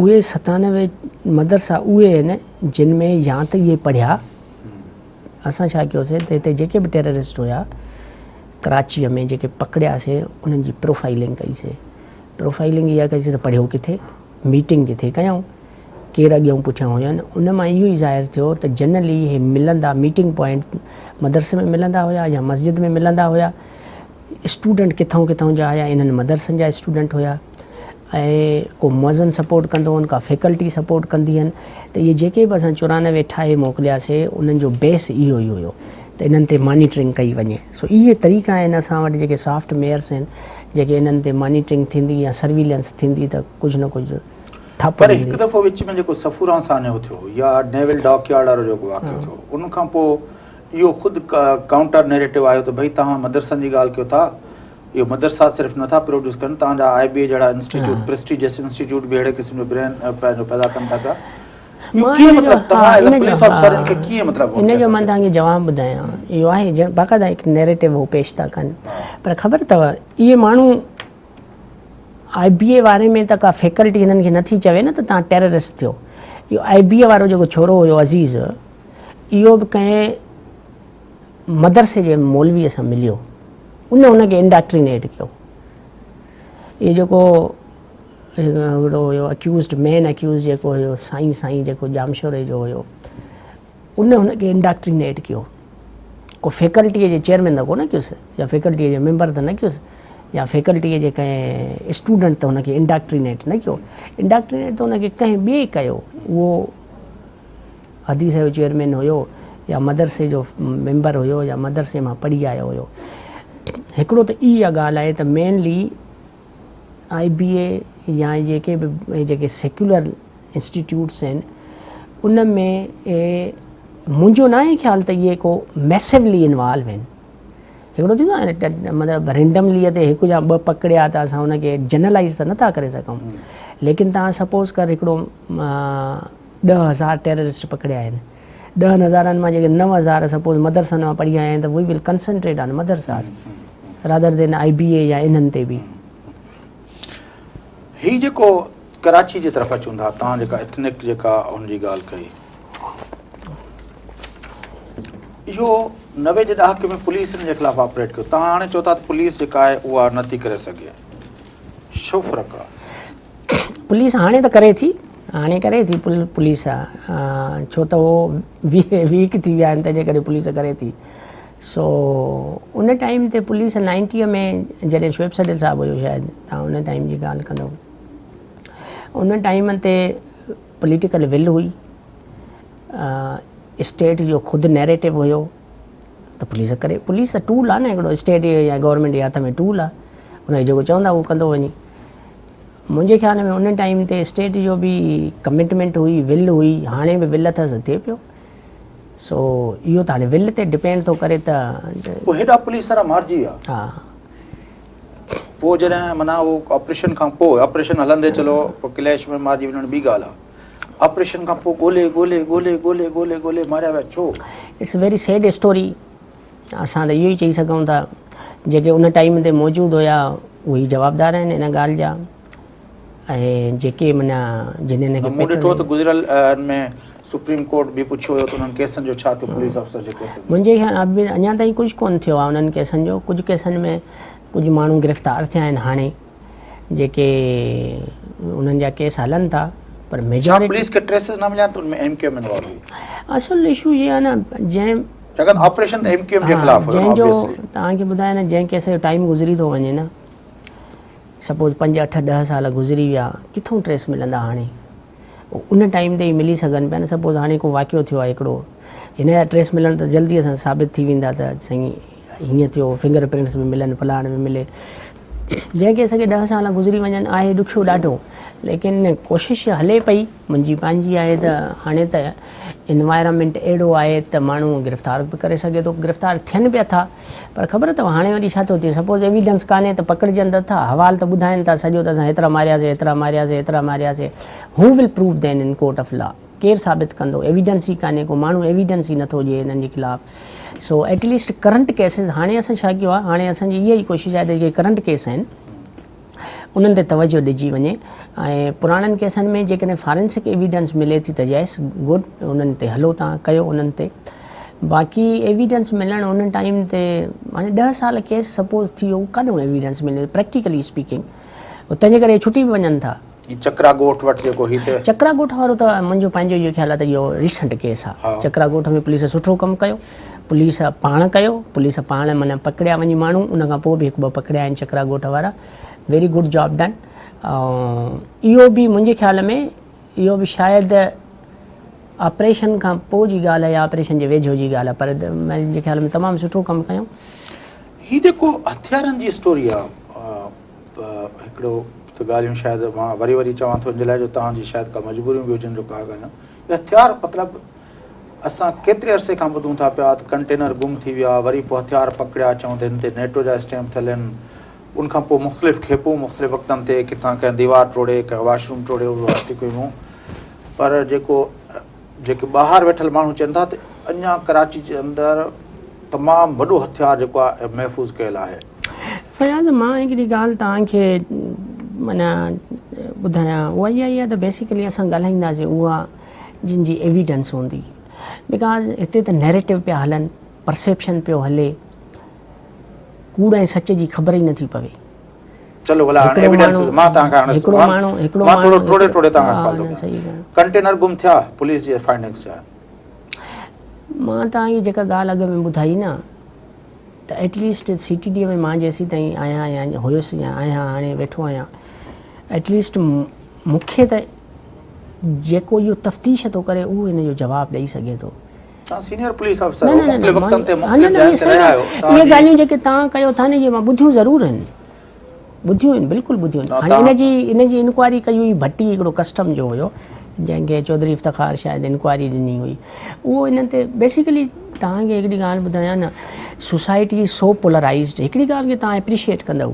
اهي 97 مدرسا اهي آهن جن ۾ يا ته اهي پڙهيا اسان ڇا ڪيوسي ته هتي جيڪي به ٽيررسٽ هيا ڪراچيء ۾ جيڪي پڪڙياسي انهن جي پروفائلنگ ڪئيسي پروفائلنگ اها ڪئيسي ته پڙهيو ڪٿي ميٽنگ ڪٿي ڪيائون ڪير اڳيئون پٺيان هين ان مان اهو ئي ظاهر ٿيو ته جنرلي اهي ملندا ميٽنگ پوائنٽ مدرسي ۾ ملندا هيا يا مسجد ۾ ملندا هيا اسٽوڊنٽ ڪٿئون ڪٿئون جا آيا انهن مدرسن جا اسٽوڊنٽ هيا ۽ ڪو مؤذن سپورٽ ڪندو هن ڪا فيڪلٽي سپورٽ ڪندي هن ته اهي جيڪي به اسان 94 ٺاهي موڪلياسي انهن جو بيس اهو ئي هيو ته انهن تي مانيٽرنگ ڪئي وڃي سو اهي طريقا آهن اسان وٽ جيڪي سافٽ ميئرس آهن جيڪي انهن تي مانيٽرنگ ٿيندي يا سرويلنس ٿيندي ته ڪجهه نه ڪجهه ٺپ پر هڪ دفعو وچ ۾ جيڪو صفوران سانحو ٿيو يا نيول ڊاڪ يارڊ وارو جيڪو واقعو ٿيو ان کان پوء اهو خود ڪائونٽر نيريٽو آيو ته ڀئي توهان مدرسن جي ڳالهه ڪيو ٿا اهو مدرسا صرف نٿا پروڊيوس ڪن توهان جا آء بي اي جهڙا انسٽيٽيوٽ پرسٽيجس انسٽيٽيوٽ به اهڙي قسم جو برين پنهنجو پيدا ڪن ٿا پيا. اهو ڪيئن مطلب توهان ايز ا پوليس آفيسر ان کي ڪيئن مطلب ان جو مان توهان کي جواب ٻڌايان اهو آهي باقاعده هڪ نيريٽو هو پيش ٿا ڪن پر خبر اٿو اهي ماڻهو آء بي اي واري ۾ ته ڪا فيڪلٽي هنن کي نٿي چوي نه ته توهان ٽيررسٽ ٿيو اهو آء بي اي وارو جيڪو ڇورو هيو عزيز اهو به ڪنهن مدرسي جي مولوي سان مليو ان هن کي انڊاڪٽرينيٽ ڪيو اهو جيڪو هڪڙو هيو اڪيوزڊ مين اڪيوزڊ جيڪو هيو سائين سائين جيڪو ڄامشوري جو هيو ان هن کي انڊاڪٽرينيٽ ڪيو ڪو فيڪلٽيء جي چيئرمين ته ڪونه ڪيس يا فيڪلٽيء جي ميمبر ته نه ڪيس يا فيڪلٽيء جي ڪنهن اسٽوڊنٽ ته هن کي انڊاڪٽرينيٽ نه ڪيو انڊاڪٽرينيٽ ته هن کي ڪنهن ٻئي ڪيو اهو حديث جو چيئرمين هيو يا مدرسي جو ميمبر هيو يا مدرسي مان پڙهي آيو هيو هڪڙو ته اها ڳالهه آهي ته مينلي آء بي اي يا جيڪي به جيڪي سيڪيولر انسٽيٽيوٽس آهن ان ۾ منهنجو ناهي خيال ته اهي ڪو ميسولي انوالو آهن هڪڙو ٿيندو آهي نه مطلب رينڊملي تي هڪ يا ٻه پڪڙيا ته اسان ان کي جنرلائز ته نٿا ڪري سگهون ليڪن توهان سپوز ڪر هڪڙو 10,000 ٽيررسٽ پڪڙيا آهن 10,000 مان جيڪي 9000 سپوز مدرسن مان پڙهي آيا آهن ته وي ول ڪنسنٽريٽ آن مدرساز رادر دين آء بي اي يا انهن تي به. هي جيڪو ڪراچي جي طرف اچون ٿا توهان جيڪا ايٿنڪ جيڪا ان جي ڳالهه ڪئي اهو 90 جي ڏهاڪي ۾ پوليس ان جي خلاف آپريٽ ڪيو توهان هاڻي چئو ٿا ته پوليس جيڪا آهي اها نٿي ڪري سگهي ڇو فرق آهي؟ پوليس هاڻي ته ڪري ٿي هاڻي ڪري ٿي پوليس ڇو ته هو ويڪ ٿي ويا آهن تنهن جي ڪري پوليس ڪري ٿي سو ان ٽائيم تي پوليس نائنٽيء ۾ جڏهن شعيب سڊل صاحب هيو شايد توهان ان ٽائيم جي ڳالهه ڪندو ان ٽائيم تي پوليٽيڪل ول هئي اسٽيٽ جو خود نيريٽو هيو ته پوليس ڪري پوليس ته ٽول آهي نه هڪڙو اسٽيٽ يا گورنمينٽ جي هٿ ۾ ٽول آهي ان کي جيڪو چوندا اهو ڪندو وڃي منهنجي خيال ۾ ان ٽائيم تي اسٽيٽ جو به ڪمٽمينٽ هئي ول هئي هاڻي به ول اٿس ٿئي پيو سو اهو ته هاڻي ول تي ڊپينڊ ٿو ڪري ته. پوء هيڏا پوليس وارا مارجي ويا. ها. پوء جڏهن معنيٰ اهو آپريشن کان پوء آپريشن هلندي چلو پوء ڪليش ۾ مارجي وڃڻ ٻي ڳالهه آهي. آپريشن کان پوء ڳولي ڳولي ڳولي ڳولي ڳولي ڳولي ماريا ويا ڇو؟ It's very sad story اسان ته اهو ئي چئي سگهون ٿا جيڪي ان ٽائيم تي موجود هيا اهي ئي جوابدار آهن ان ڳالهه جا ۽ جيڪي معنيٰ جن هن کي مون ڏٺو ته گذريل ان ۾ سپريم ڪورٽ به پڇيو هيو ته انهن ڪيسن جو ڇا ٿيو پوليس آفيسر جي ڪيسن جو. منهنجي خيال ۾ اڃا تائين ڪجهه ڪونه ٿيو آهي انهن ڪيسن جو ڪجهه ڪيسن ۾ ڪجهه ماڻهو گرفتار ٿيا آهن هاڻي جيڪي انهن جا ڪيس هلن ٿا پر ڇا ميجارٽي پوليس کي ٽريسز نه مليا آهن ته ان ۾ ايم ڪيو ايم انوالو هئي. اصل اشو هي آهي نه جنهن ڇاڪاڻ ته آپريشن ته ايم ڪيو ايم جي خلاف هيو نه جنهن جو آبويسلي. توهان کي ٻڌايان نه جنهن ڪيس جو ٽائيم گذري ٿو وڃي نه سپوز پنج اٺ ڏهه سال گذري ويا ڪٿون ٽريس ملندا هاڻي ان ٽائيم تي ئي ملي سگهن پيا نه سپوز هاڻي ڪو واقعو ٿيو آهي هڪڙو هن جا ٽريس ملڻ ته جلدي سان ثابت ٿي ويندا ته سائين هيئن ٿيو فنگر پرنٽس به ملن فلاڻ به ملي جنهن ڪيس کي ڏهه سال گذري وڃن آهي ڏکيو ڏاڍو ليڪن ڪوشش هلي پئي منهنجي پنهنجي آهي ته هاڻي ته انوائرمينٽ اهڙو آهي ته ماڻهو گرفتار به ڪري سگهي ٿو گرفتار ٿين پيا ٿا پر خبر اٿو هاڻي وري ڇا ٿو ٿئي سپوز ايويڊنس ڪانهي ته پڪڙجن ته ٿا حوال ته ٻڌائن ٿا سڄو ته اسان هيترا مارياسي هيترا مارياسي هيترا مارياسي هو ول پروو دين ان ڪورٽ آف لا ڪير ثابت ڪندو ايويڊنس ئي ڪانهي ڪو ماڻهو ايويڊنس ئي نٿو ڏئي هنن جي خلاف so at least current cases هاڻي اسان ڇا ڪيو آهي هاڻي اسان جي اها ئي ڪوشش آهي ته جيڪي ڪرنٽ ڪيس آهن انهن تي توجه ڏجي وڃي ۽ پراڻن ڪيسن ۾ جيڪڏهن فارينسڪ ايويڊنس ملي ٿي ته يس گڊ انهن تي هلو توهان ڪيو انهن تي باقي ايويڊنس ملڻ ان ٽائيم تي هاڻي ڏهه سال ڪيس سپوز ٿي ويو ڪاڏو ايويڊنس ملي پريڪٽيڪلي اسپيڪنگ تنهن جي ڪري ڇٽي به وڃن ٿا. هي چڪرا ڳوٺ وٽ جيڪو هي ته. چڪرا ڳوٺ وارو ته منهنجو پنهنجو اهو خيال آهي ته اهو ريسنٽ ڪيس آهي چڪرا ڳوٺ ۾ پوليس سٺو ڪم ڪيو پوليس پاڻ ڪيو پوليس پاڻ معنيٰ پڪڙيا وڃي ماڻهو ان کان پوء به هڪ ٻه پڪڙيا آهن چڪرا ڳوٺ وارا ويري گڊ جاب ڊن اهو به منهنجي خيال ۾ اهو به شايد آپريشن کان پوء جي ڳالهه آهي يا آپريشن جي ويجهو جي ڳالهه آهي پر منهنجي خيال ۾ تمام سٺو ڪم ڪيو. هي جيڪو هٿيارن جي اسٽوري آ هڪڙو ته ڳالهيون شايد مان وري وري چوان ٿو ان جي لاء جو توهان جي شايد ڪا مجبوريون به هجن جو ڪا ڳالهه هٿيار مطلب اسان ڪيتري عرصي کان ٻڌون ٿا پيا ته ڪنٽينر گم ٿي ويا وري پوء هٿيار پڪڙيا چون ته هن تي نيٽو جا اسٽيمپ ٿيل آهن ان کان پوء مختلف کيپون مختلف وقتن تي ڪٿان ڪنهن ديوار ٽوڙي ڪنهن واش روم ٽوڙي اهي پر جيڪو جيڪي ٻاهر ويٺل ماڻهو چون ٿا ته اڃا ڪراچي جي اندر تمام وڏو هٿيار جيڪو آهي محفوظ ڪيل آهي. فياض مان هڪڙي ڳالهه توهان کي معنيٰ ٻڌايان اها اها ئي آهي ته بيسيڪلي اسان ڳالهائينداسين اها جن جي ايويڊنس هوندي because هتي ته نيريٽو پيا هلن پرسيپشن پيو هلي ڪوڙ ۽ سچ جي خبر ئي نٿي پوي. چلو ڀلا هاڻي ايويڊنس مان توهان کان هاڻي هڪڙو مان ٿورو ٽوڙي ٽوڙي توهان کان سوال ٿو ڪيان ڪنٽينر گم ٿيا پوليس جي فائنڊنگس ڇا آهن؟ مان توهان کي جيڪا ڳالهه اڳ ۾ ٻڌائي نه ته at least C T D ۾ مان جيسين تائين آهيان يا هيس يا آهيان هاڻي ويٺو آهيان ايٽ ليسٽ مون کي ته جيڪو اهو تفتيش ٿو ڪري اهو ان جو جواب ڏئي سگهي ٿو. توهان سينيئر پوليس آفيسر آهيو مختلف وقتن تي مختلف جاين تي رهيا آهيو اهي ڳالهيون جيڪي توهان ڪيو ٿا نه اهي مان ٻڌيون ضرور آهن ٻڌيون آهن بلڪل ٻڌيون آهن هاڻي ان جي ان جي انڪوائري ڪئي هئي ڀٽي هڪڙو ڪسٽم جو هيو جنهن کي چوڌري افتخار شايد انڪوائري ڏني هئي اهو انهن تي بيسيڪلي توهان کي هڪڙي ڳالهه ٻڌايان نه سوسائٽي از سو پولرائزڊ هڪڙي ڳالهه کي توهان اپريشيئيٽ ڪندؤ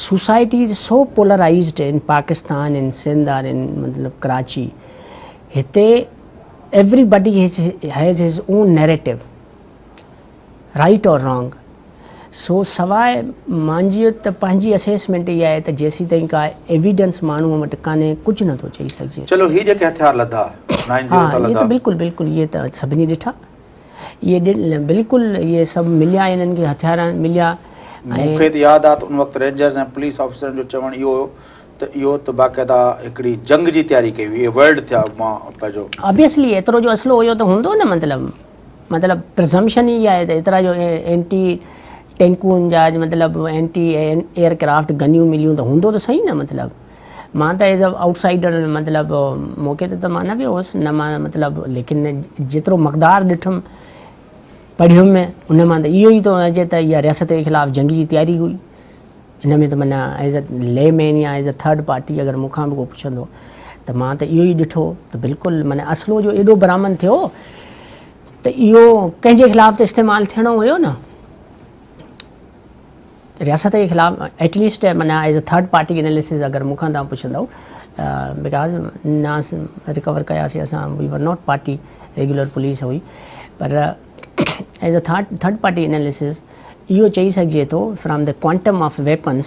society is so polarized in Pakistan in Sindh or in مطلب ڪراچي هتي everybody has his own narrative right or wrong so سواء مانجي ته پنهنجي اسيسمينٽ اها آهي ته جيسيتائين ڪا ايويڊنس ماڻهوء وٽ ڪانهي ڪجهه نٿو چئي سگهجي. چلو هي جيڪي هٿيار لڌا نائن زيرو تان لڌا. ها بلڪل بلڪل اهي ته سڀني ڏٺا اهي بلڪل اهي سڀ مليا انهن کي هٿيار مليا. مون کي ته ياد آ ته ان وقت رينجرز ۽ پوليس آفيسرن جو چوڻ اهو هيو ته اهو ته باقاعده هڪڙي جنگ جي تياري ڪئي هئي اهي ورلڊ ٿيا مان پنهنجو. آبويسلي ايترو جو اسلحو هيو ته هوندو نه مطلب مطلب پرزمپشن ئي اها آهي ته ايترا جو اينٽي ٽينڪون جا مطلب اينٽي ايئر ڪرافٽ گنيون مليون ته هوندو ته صحيح نه مطلب مان ته ايز اي آئوٽ سائيڊر مطلب موقعي تي ته مان نه ويو هوس نه مان مطلب ليڪن جيترو مقدار ڏٺم پڙهيم ان مان ته اهو ئي ٿو اچي ته اها رياست جي خلاف جنگ جي تياري هئي ان ۾ ته معنيٰ ايز اي لي مين يا ايز اي ٿرڊ پارٽي اگر مون کان به ڪو پڇندو ته مان ته اهو ئي ڏٺو ته بلڪل معنيٰ اسلحو جو ايڏو برآمد ٿيو ته اهو ڪنهن جي خلاف ته استعمال ٿيڻو هيو نه رياست جي خلاف ايٽ ليسٽ معنيٰ as a third party analysis اگر مون کان توهان پڇندو because نه رڪور ڪياسي اسان we were not party regular police هئي پر as a third party analysis اهو چئي سگهجي ٿو from the quantum of weapons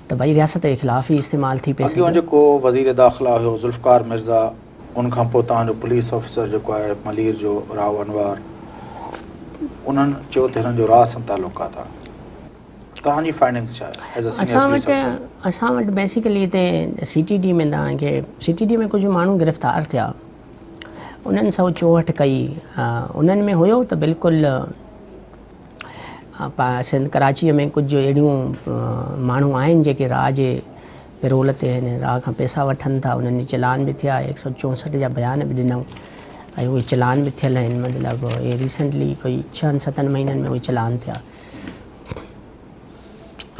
ته ڀئي رياست جي خلاف ئي استعمال ٿي پئي سگهيو. اڳيون جيڪو وزير داخلا هيو ذوالفقار مرزا ان کان پوء توهان جو پوليس آفيسر جيڪو آهي ملير جو رائو انوار انهن چيو ته هنن جو را سان تعلقات آهي توهان جي فائنڊنگس ڇا آهي as a senior police officer? اسان وٽ بيسيڪلي هتي سي ٽي ڊي ۾ توهان کي سي ٽي ڊي ۾ ڪجهه ماڻهو گرفتار ٿيا انهن 164 ڪئي انهن ۾ هيو ته بلڪل سنڌ ڪراچيء ۾ ڪجهه اهڙيون ماڻهو آهن جيڪي را جي پيرول تي آهن را کان پئسا وٺن ٿا انهن جي چلان به ٿيا هڪ سو چونسٺ جا بيان به ڏنائون ۽ اهي چلان به ٿيل آهن مطلب اهي ريسنٽلي ڪوئي ڇهن ستن مهينن ۾ اهي چلان ٿيا.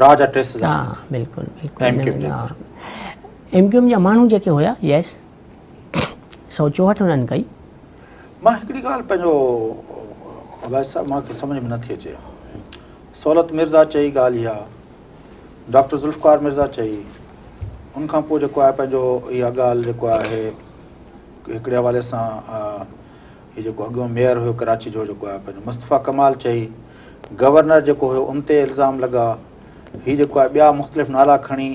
را جا ٽريسز آهن. ها بلڪل بلڪل ايم ڪيو ايم جا ايم ڪيو ايم جا ماڻهو جيڪي هيا يس 164 انهن ڪئي. مان هڪڙي ڳالهه پنهنجو عباسي صاحب مان کي سمجهه ۾ نٿي اچي صولت مرزا چئي ڳالهه اها ڊاڪٽر ذوالفقار مرزا چئي ان کان پوء جيڪو آهي پنهنجو اها ڳالهه جيڪو آهي هڪڙي حوالي سان هي جيڪو اڳيون ميئر هيو ڪراچي جو جيڪو آهي پنهنجو مصطفيٰ ڪمال چئي گورنر جيڪو هيو ان تي الزام لڳا هي جيڪو آهي ٻيا مختلف نالا کڻي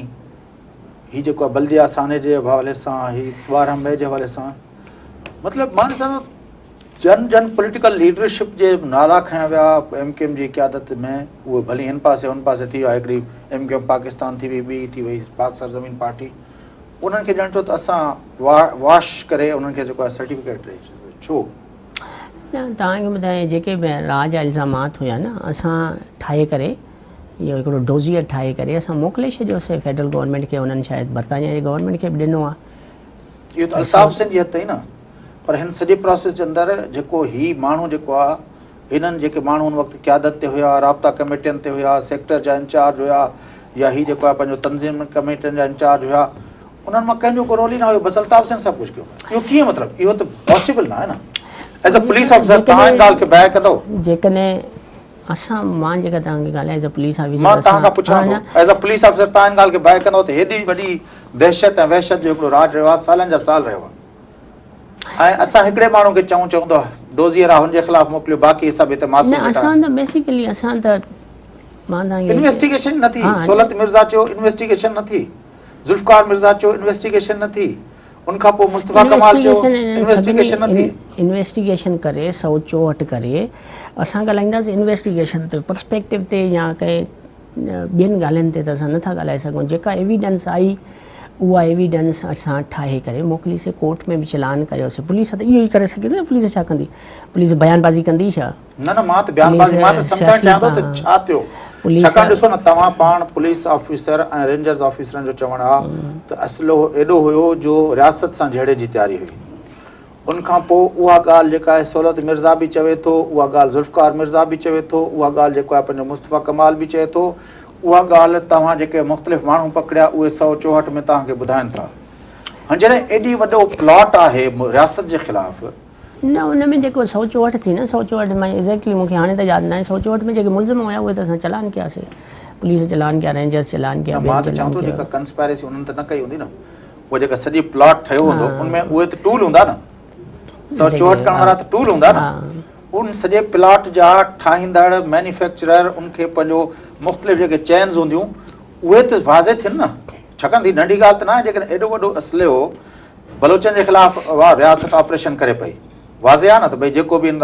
هي جيڪو آهي بلديه سانحي جي حوالي سان هي 12 مئي جي حوالي سان مطلب مان ڏسان ٿو جن جن پوليٽيڪل ليڊرشپ جي نالا کنيا ويا ايم ڪيو ايم جي قيادت ۾ اهي ڀلي هن پاسي هن پاسي ٿي ويا هڪڙي ايم ڪيو ايم پاڪستان ٿي وئي ٻي ٿي وئي پاڪ سرزمين پارٽي انهن کي ڄڻ چيو ته اسان واش ڪري انهن کي جيڪو آهي سرٽيفڪيٽ ڏئي ڇڏيو ڇو؟ نه توهان کي ٻڌايان جيڪي به را جا الزامات هيا نه اسان ٺاهي ڪري اهو هڪڙو ڊوزيئر ٺاهي ڪري اسان موڪلي ڇڏيوسي فيڊرل گورنمينٽ کي انهن شايد برطانيا جي گورنمينٽ کي به ڏنو آهي. اهو ته الطاف حسين جي حد تائين نه پر هن سڄي پراسيس جي اندر جيڪو هي ماڻهو جيڪو آهي هنن جيڪي ماڻهو ان وقت قيادت تي هيا رابطا ڪميٽين تي هيا سيڪٽر جا انچارج هيا يا هي جيڪو آهي پنهنجو تنظيم ڪميٽين جا انچارج هيا انهن مان ڪنهن جو ڪو رول ئي نه هيو بس الطاف حسين سڀ ڪجهه ڪيو اهو ڪيئن مطلب اهو ته پاسيبل نه آهي نه ايز ا پوليس آفيسر توهان ان ڳالهه کي بيڪ ڪندو؟ جيڪڏهن اسان مان جيڪا توهان کي ڳالهه ايز ا پوليس آفيسر مان توهان کان پڇان ٿو ايز ا پوليس آفيسر توهان ان ڳالهه کي بيڪ ڪندو ته هيڏي وڏي دهشت ۽ وحشت جو هڪڙو راڄ رهيو آهي سالن جا سال رهيو آهي. ۽ اسان هڪڙي ماڻهو کي چئون چئون ته ڊوزيئر آ هن جي خلاف موڪليو باقي سڀ هتي معصوم ويٺا آهن. نه اسان ته بيسيڪلي اسان ته مان توهان کي انويسٽيگيشن نه ٿي صولت مرزا چيو انويسٽيگيشن نه ٿي ذوالفقار مرزا چيو انويسٽيگيشن نه ٿي ان کان پوء مصطفيٰ ڪمال چيو انويسٽيگيشن نه ٿي. انويسٽيگيشن ڪري 164 ڪري اسان ڳالهائينداسين انويسٽيگيشن تي پرسپيڪٽو تي يا ڪنهن ٻين ڳالهين تي ته اسان نه ٿا ڳالهائي سگهون جيڪا ايويڊنس آئي اها ايويڊنس اسان ٺاهي ڪري موڪليسي ڪورٽ ۾ به چلان ڪيوسي پوليس ته اهو ئي ڪري سگهي ٿي نه پوليس ڇا ڪندي پوليس بيان بازي ڪندي ڇا؟ نه نه مان ته بيان بازي مان ته سمجهڻ چاهيان ٿو ته ڇا ٿيو ڇاڪاڻ ڏسو نه توهان پاڻ پوليس آفيسر ۽ رينجرز آفيسرن جو چوڻ آ ته اسلحو ايڏو هيو جو رياست سان جهيڙي جي تياري هئي ان کان پوء اها ڳالهه جيڪا آهي صولت مرزا به چوي ٿو، اها ڳالهه ذوالفقار مرزا به چوي ٿو، اها ڳالهه جيڪو آهي پنهنجو مصطفيٰ ڪمال به چئي ٿو، اها ڳالهه توهان جيڪي مختلف ماڻهو پڪڙيا اهي 164 ۾ توهان کي ٻڌائن ٿا. هاڻ جڏهن ايڏي وڏو پلاٽ آهي رياست جي خلاف. نه ان ۾ جيڪو 164 ٿي نه 164 مان ايگزيڪٽلي مون کي هاڻي ته ياد ناهي 164 ۾ جيڪي ملزم هيا اهي ته اسان چلان ڪياسي پوليس چلان ڪيا رينجرز چلان ڪيا نه مان ته چوان ٿو جيڪا ڪنسپائرسي انهن ته نه ڪئي هوندي نه. اهو جيڪا سڄي پلاٽ ٺهيو هوندو ان ۾ اهي ته ٽول هوندا نه 164 ڪرڻ وارا ته ٽول هوندا نه ان سڄي پلاٽ جا ٺاهيندڙ مينيفيڪچرر ان کي پنهنجو مختلف جيڪي چينز هونديون اهي ته واضح ٿين نه ڇاڪاڻ ته ننڍي ڳالهه ته نه آهي جيڪڏهن ايڏو وڏو اسلحو بلوچن جي خلاف رياست آپريشن ڪري پئي واضح آهي نه ته ڀئي جيڪو به ان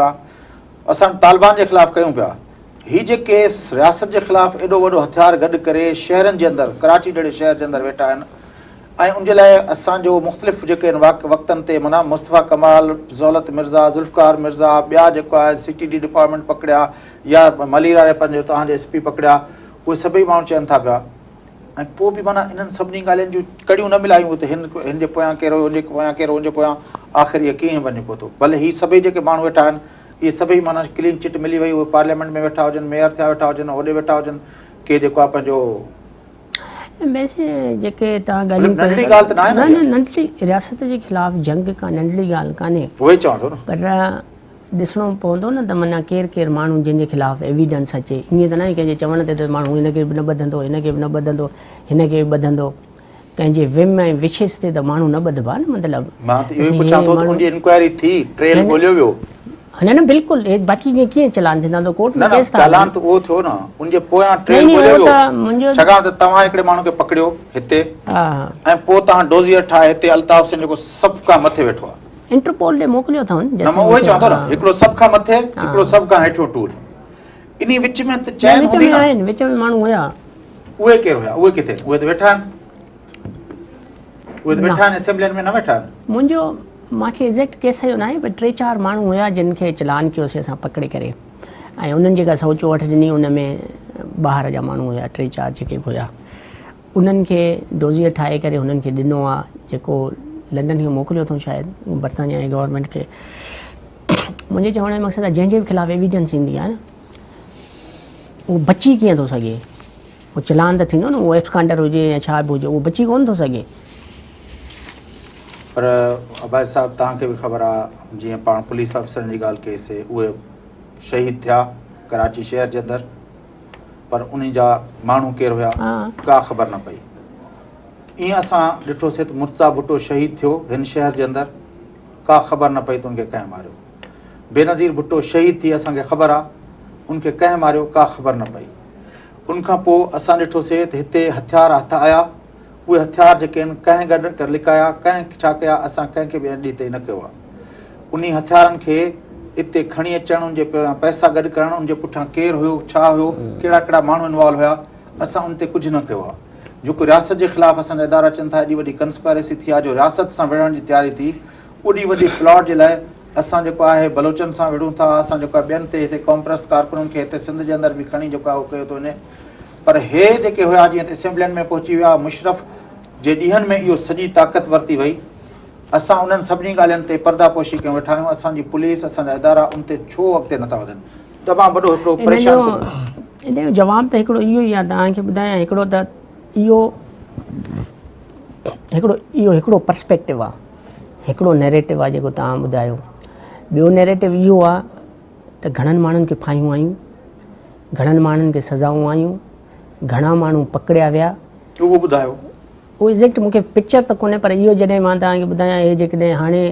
اسان طالبان جي خلاف ڪيون پيا هي جيڪي رياست جي خلاف ايڏو وڏو هٿيار گڏ ڪري شهرن جي اندر ڪراچي جهڙي شهر جي اندر ويٺا آهن ۽ ان جي لاء اسان جو مختلف جيڪي آهن وقتن تي معنيٰ مصطفيٰ ڪمال، ضولت مرزا، ذوالفقار مرزا ٻيا جيڪو آهي سي ٽي ڊي ڊپارٽمينٽ پڪڙيا يا ملير واري پنهنجو توهان جي ايس پي پڪڙيا اهي سڀئي ماڻهو چون ٿا پيا ۽ پوء به معنيٰ انهن سڀني ڳالهين جون ڪڙيون نه ملايون ته هن هن جي پويان ڪير هيو هن جي پويان ڪير هو هن جي پويان آخر اهي ڪيئن وڃي پهتو ڀلي هي سڀئي جيڪي ماڻهو ويٺا آهن اهي سڀئي معنيٰ ڪلين چٽ ملي وئي اهي پارليامينٽ ۾ ويٺا هجن ميئر ٿيا ويٺا هجن هوڏي ويٺا هجن ڪي جيڪو آهي پنهنجو ويسي جيڪي توهان ڳالهيون ڪيو ننڍڙي ڳالهه ته ناهي نه نه ننڍڙي رياست جي خلاف جنگ ڪا ننڍڙي ڳالهه ڪانهي. اهو ئي چوان ٿو نه. پر ڏسڻو پوندو نه ته معنيٰ ڪير ڪير ماڻهو جنهن جي خلاف ايويڊنس اچي ائين ته ناهي ڪنهن جي چوڻ تي ته ماڻهو هن کي به نه ٻڌندو هن کي به نه ٻڌندو هن کي به ٻڌندو ڪنهن جي وم ۽ وشز تي ته ماڻهو نه ٻڌبا نه مطلب. مان ته اهو ئي پڇان ٿو ته ان جي انڪوائري ٿي، ٽريل ڳوليو ويو. نه نه بلڪل باقي ائين ڪيئن چلان ٿيندا ته ڪورٽ ۾ ڪيس ٿا. نه نه چالان ته اهو ٿيو نه ان جي پويان ٽريل ڳوليو ويو ڇاڪاڻ ته توهان هڪڙي ماڻهو کي پڪڙيو هتي ۽ پوء توهان ڊوزيئر ٺاهي هتي الطاف حسين جيڪو سڀ کان مٿي ويٺو آهي. انٽرپول ڏي موڪليو اٿئون. نه مان اهو ئي چوان ٿو نه هڪڙو سڀ کان مٿي هڪڙو سڀ کان هيٺيون ٽول انهي وچ ۾ ته چين هوندي نه. وچ ۾ آهن وچ ۾ ماڻهو هيا. اهي ڪير هيا اهي ڪٿي اهي ته ويٺا آهن اهي ته ويٺا آهن اسيمبلين ۾ نه ويٺا آهن. منهنجو مان کي ايگزيڪٽ ڪيس جو ناهي پر ٽي چار ماڻهو هيا جن کي چلان ڪيوسي اسان پڪڙي ڪري ۽ انهن جيڪا 164 ڏني ان ۾ ٻاهر جا ماڻهو هيا ٽي چار جيڪي به هيا انهن کي ڊوزيئر ٺاهي ڪري هنن کي ڏنو آ جيڪو لنڊن کي موڪليو اٿئون شايد برطانيا جي گورنمينٽ کي منهنجي چوڻ جو مقصد آ جنهن جي به خلاف ايويڊنس ايندي آ نه اهو بچي ڪيئن ٿو سگهي اهو چلان ته ٿيندو نه اهو ايبسڪانڊر هجي يا ڇا به هجي اهو بچي ڪونه ٿو سگهي. پر عباسي صاحب توهان کي به خبر آ جيئن پاڻ پوليس آفيسرن جي ڳالهه ڪئي سي اهي شهيد ٿيا ڪراچي شهر جي اندر پر انهي جا ماڻهو ڪير هيا ڪا خبر نه پئي ائين اسان ڏٺوسي ته مرتضيٰ ڀٽو شهيد ٿيو هن شهر جي اندر ڪا خبر نه پئي ته ان کي ڪنهن ماريو بينظير ڀٽو شهيد ٿي اسان کي خبر آ ان کي ڪنهن ماريو ڪا خبر نه پئي ان کان پوء اسان ڏٺوسي ته هتي هٿيار هٿ آيا اهي هٿيار جيڪي آهن ڪنهن گڏ لڪايا ڪنهن ڇا ڪيا اسان ڪنهن کي به اڄ ڏينهن تائين نه ڪيو آ انهي هٿيارن کي اتي کڻي اچڻ ان جي پويان پئسا گڏ ڪرڻ ان جي پٺيان ڪير هيو ڇا هيو ڪهڙا ڪهڙا ماڻهو انوالو هيا اسان ان تي ڪجهه نه ڪيو آ جيڪو رياست جي خلاف اسان جا ادارا چون ٿا ايڏي وڏي ڪنسپائرسي ٿي آ جو رياست سان وڙهڻ جي تياري ٿي اوڏي وڏي پلاٽ جي لاء اسان جيڪو آهي بلوچن سان وڙهون ٿا اسان جيڪو آهي ٻين تي هتي قومپرست ڪارڪنن کي هتي سنڌ جي اندر به کڻي جيڪو آهي اهو ڪيو ٿو وڃي پر هي جيڪي هيا جيئن ته اسيمبلين ۾ پهچي ويا مشرف جي ڏينهن ۾ اهو سڄي طاقت ورتي وئي اسان انهن سڀني ڳالهين تي پرده پوشي ڪيون ويٺا آهيون اسان جي پوليس اسان جا ادارا ان تي ڇو اڳتي نٿا وڌن تمام وڏو هڪڙو پريشان ان جو جواب ته هڪڙو اهو ئي آهي توهان کي ٻڌايان هڪڙو ته اهو هڪڙو اهو هڪڙو پرسپيڪٽو آهي هڪڙو نيريٽو آهي جيڪو توهان ٻڌايو ٻيو نيريٽو اهو آهي ته گهڻن ماڻهن کي ڦاهيون آيون گهڻن ماڻهن کي سزائون آيون گهڻا ماڻهو پڪڙيا ويا. اهو ٻڌايو. اهو ايگزيڪٽ مون کي پڪچر ته ڪونهي پر اهو جڏهن مان توهان کي ٻڌايان اهي جيڪڏهن هاڻي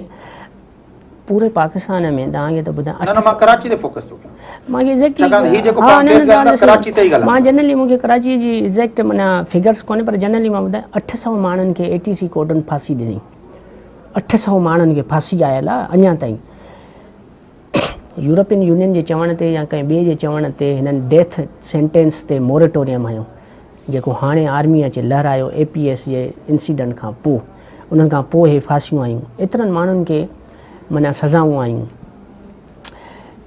پوري پاڪستان ۾ توهان کي ته ٻڌايان نه نه مان ڪراچي تي فوڪس ٿو ڪيان. مان کي ايگزيڪٽلي ڇاڪاڻ ته هي جيڪو پاڻ ڪيس ڳالهايون ٿا ڪراچي تي ئي ڳالهايون مان جنرلي مون کي ڪراچي جي ايگزيڪٽ معنيٰ فگرس ڪونهي پر جنرلي مان ٻڌايان 800 ماڻهن کي اي ٽي سي ڪورٽن ڦاسي ڏني 800 ماڻهن کي ڦاسي آيل آ اڃا تائين يورپين يونين جي چوڻ تي يا ڪنهن ٻئي جي چوڻ تي هنن ڊيٿ سينٽينس تي موريٽوريم هنيو جيڪو هاڻي آرمي اچي لهرايو اي پي ايس جي انسيڊنٽ کان پوء انهن کان پوء هي ڦاسيون آيون ايترن ماڻهن کي معنيٰ سزائون آيون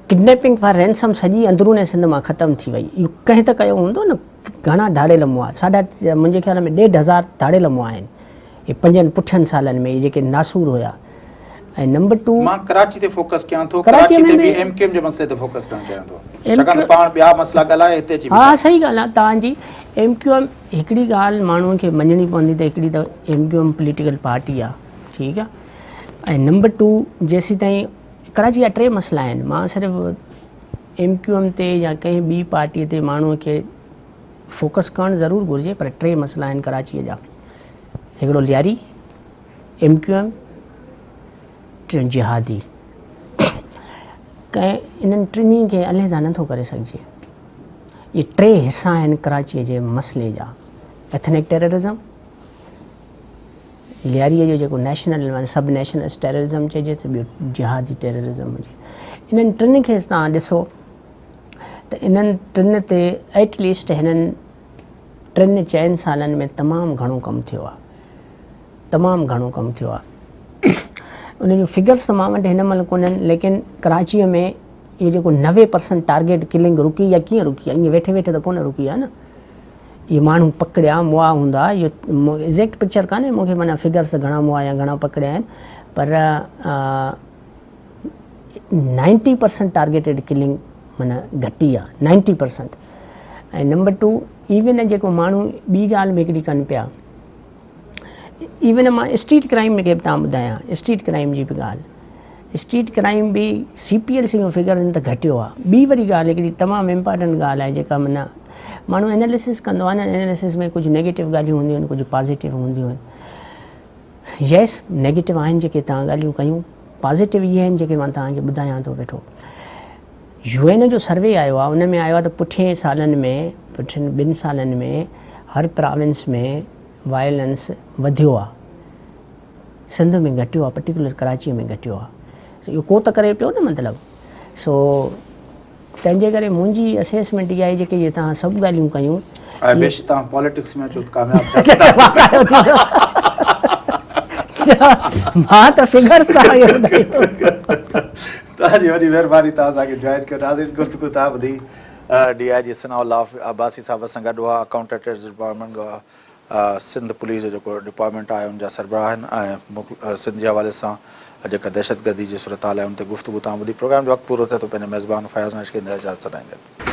ڪڊنيپنگ فار رينسم سڄي اندرون سنڌ مان ختم ٿي وئي اهو ڪنهن ته ڪيو هوندو نه گهڻا ڌاڙيل مئا ساڍا منهنجي خيال ۾ ڏيڍ هزار ڌاڙيل مئا آهن هي پنجن پٺين سالن ۾ اهي جيڪي ناسور هيا ۽ نمبر ٽو. مان ڪراچي تي فوڪس ڪيان ٿو ڪراچي تي به ايم ڪيو ايم جي مسئلي تي فوڪس ڪرڻ چاهيان ٿو ڇاڪاڻ ته پاڻ ٻيا مسئلا ڳالهائي هتي اچي بيٺا آهيون. ها صحيح ڳالهه آهي توهان جي ايم ڪيو ايم هڪڙي ڳالهه ماڻهو کي مڃڻي پوندي ته هڪڙي ته M Q M political party آهي ٺيڪ آهي ۽ نمبر ٽو جيسيتائين ڪراچي جا ٽي مسئلا آهن مان صرف ايم ڪيو ايم تي يا ڪنهن ٻي پارٽي تي ماڻهو کي فوڪس ڪرڻ ضرور گهرجي پر ٽي مسئلا آهن ڪراچي جا هڪڙو لياري ايم ڪيو ايم، ٽيون جهادي. ڪنهن انهن ٽنهي کي علحده نه ٿو ڪري سگهجي. اهي ٽي حصا آهن ڪراچيء جي مسئلي جا. ايٿنڪ ٽيررزم، لياريء جو جيڪو نيشنل معنيٰ سب نيشنلسٽ ٽيررزم چئجي ته ٻيو جهادي ٽيررزم هجي. انهن ٽن کي توهان ڏسو ته انهن ٽن تي ايٽ ليسٽ هنن ٽن چئن سالن ۾ تمام گهڻو ڪم ٿيو آهي. تمام گهڻو ڪم ٿيو آهي. ان جون فگرس ته مان وٽ هن مهل ڪونهن ليڪن ڪراچيء ۾ اهو جيڪو 90% ٽارگيٽ ڪلنگ رڪي يا ڪيئن رڪي آهي ائين ويٺي ويٺي ته ڪونه رڪي آهي نه اهي ماڻهو پڪڙيا مئا هوندا اهو ايگزيڪٽ پڪچر ڪانهي مون کي معنيٰ فگرس ته گهڻا مئا يا گهڻا پڪڙيا آهن پر 90% ٽارگيٽيڊ ڪلنگ معنيٰ گهٽي آهي 90% ۽ نمبر ٽو ايون جيڪو ماڻهو ٻي ڳالهه به هڪڙي ڪن پيا ايون مان اسٽريٽ ڪرائيم کي به توهان ٻڌايان اسٽريٽ ڪرائيم جي به ڳالهه اسٽريٽ ڪرائيم به سي پي ايل سي جو فگر ته گهٽيو آهي ٻي وري ڳالهه هڪڙي تمام امپارٽنٽ ڳالهه آهي جيڪا معنيٰ ماڻهو اناليسس ڪندو آهي نه اناليسس ۾ ڪجهه نيگيٽو ڳالهيون هونديون آهن ڪجهه پازيٽو هونديون آهن يس نيگيٽو آهن جيڪي توهان ڳالهيون ڪيون پازيٽو اهي آهن جيڪي مان توهان کي ٻڌايان ٿو ويٺو يو اين او جو سروي آيو آهي ان ۾ آيو آهي ته پٺين سالن ۾ پٺين ٻن سالن ۾ هر پراونس ۾ وائلنس وڌيو آهي سنڌ ۾ گهٽيو آهي پرٽيڪولر ڪراچي ۾ گهٽيو آهي سو اهو ڪو ته ڪري پيو نه مطلب سو تنهن جي ڪري منهنجي اسيسمينٽ اها آهي جيڪي اهي توهان سڀ ڳالهيون ڪيون آء وش توهان پاليٽڪس ۾ اچو ته ڪامياب سياستدان ٿي مان ته فگرس توهان کي ٻڌايو. توهان جي وڏي مهرباني توهان اسان کي جوائن ڪيو ناظرين گفتگو توهان ٻڌي ڊي I جي ثناء الله عباسي صاحب سان گڏ هئا اڪائونٽنٽ ڊپارٽمينٽ سنڌ پوليس جو جيڪو ڊپارٽمينٽ آهي ان جا سربراهه آهن ۽ سنڌ جي حوالي سان جيڪا دهشتگردي جي صورتحال آهي ان تي گفتگو توهان ٻڌي پروگرام جو وقت پورو ٿئي ٿو پنهنجي ميزبان فياض نائچ کي اجازت سدائين گڏ.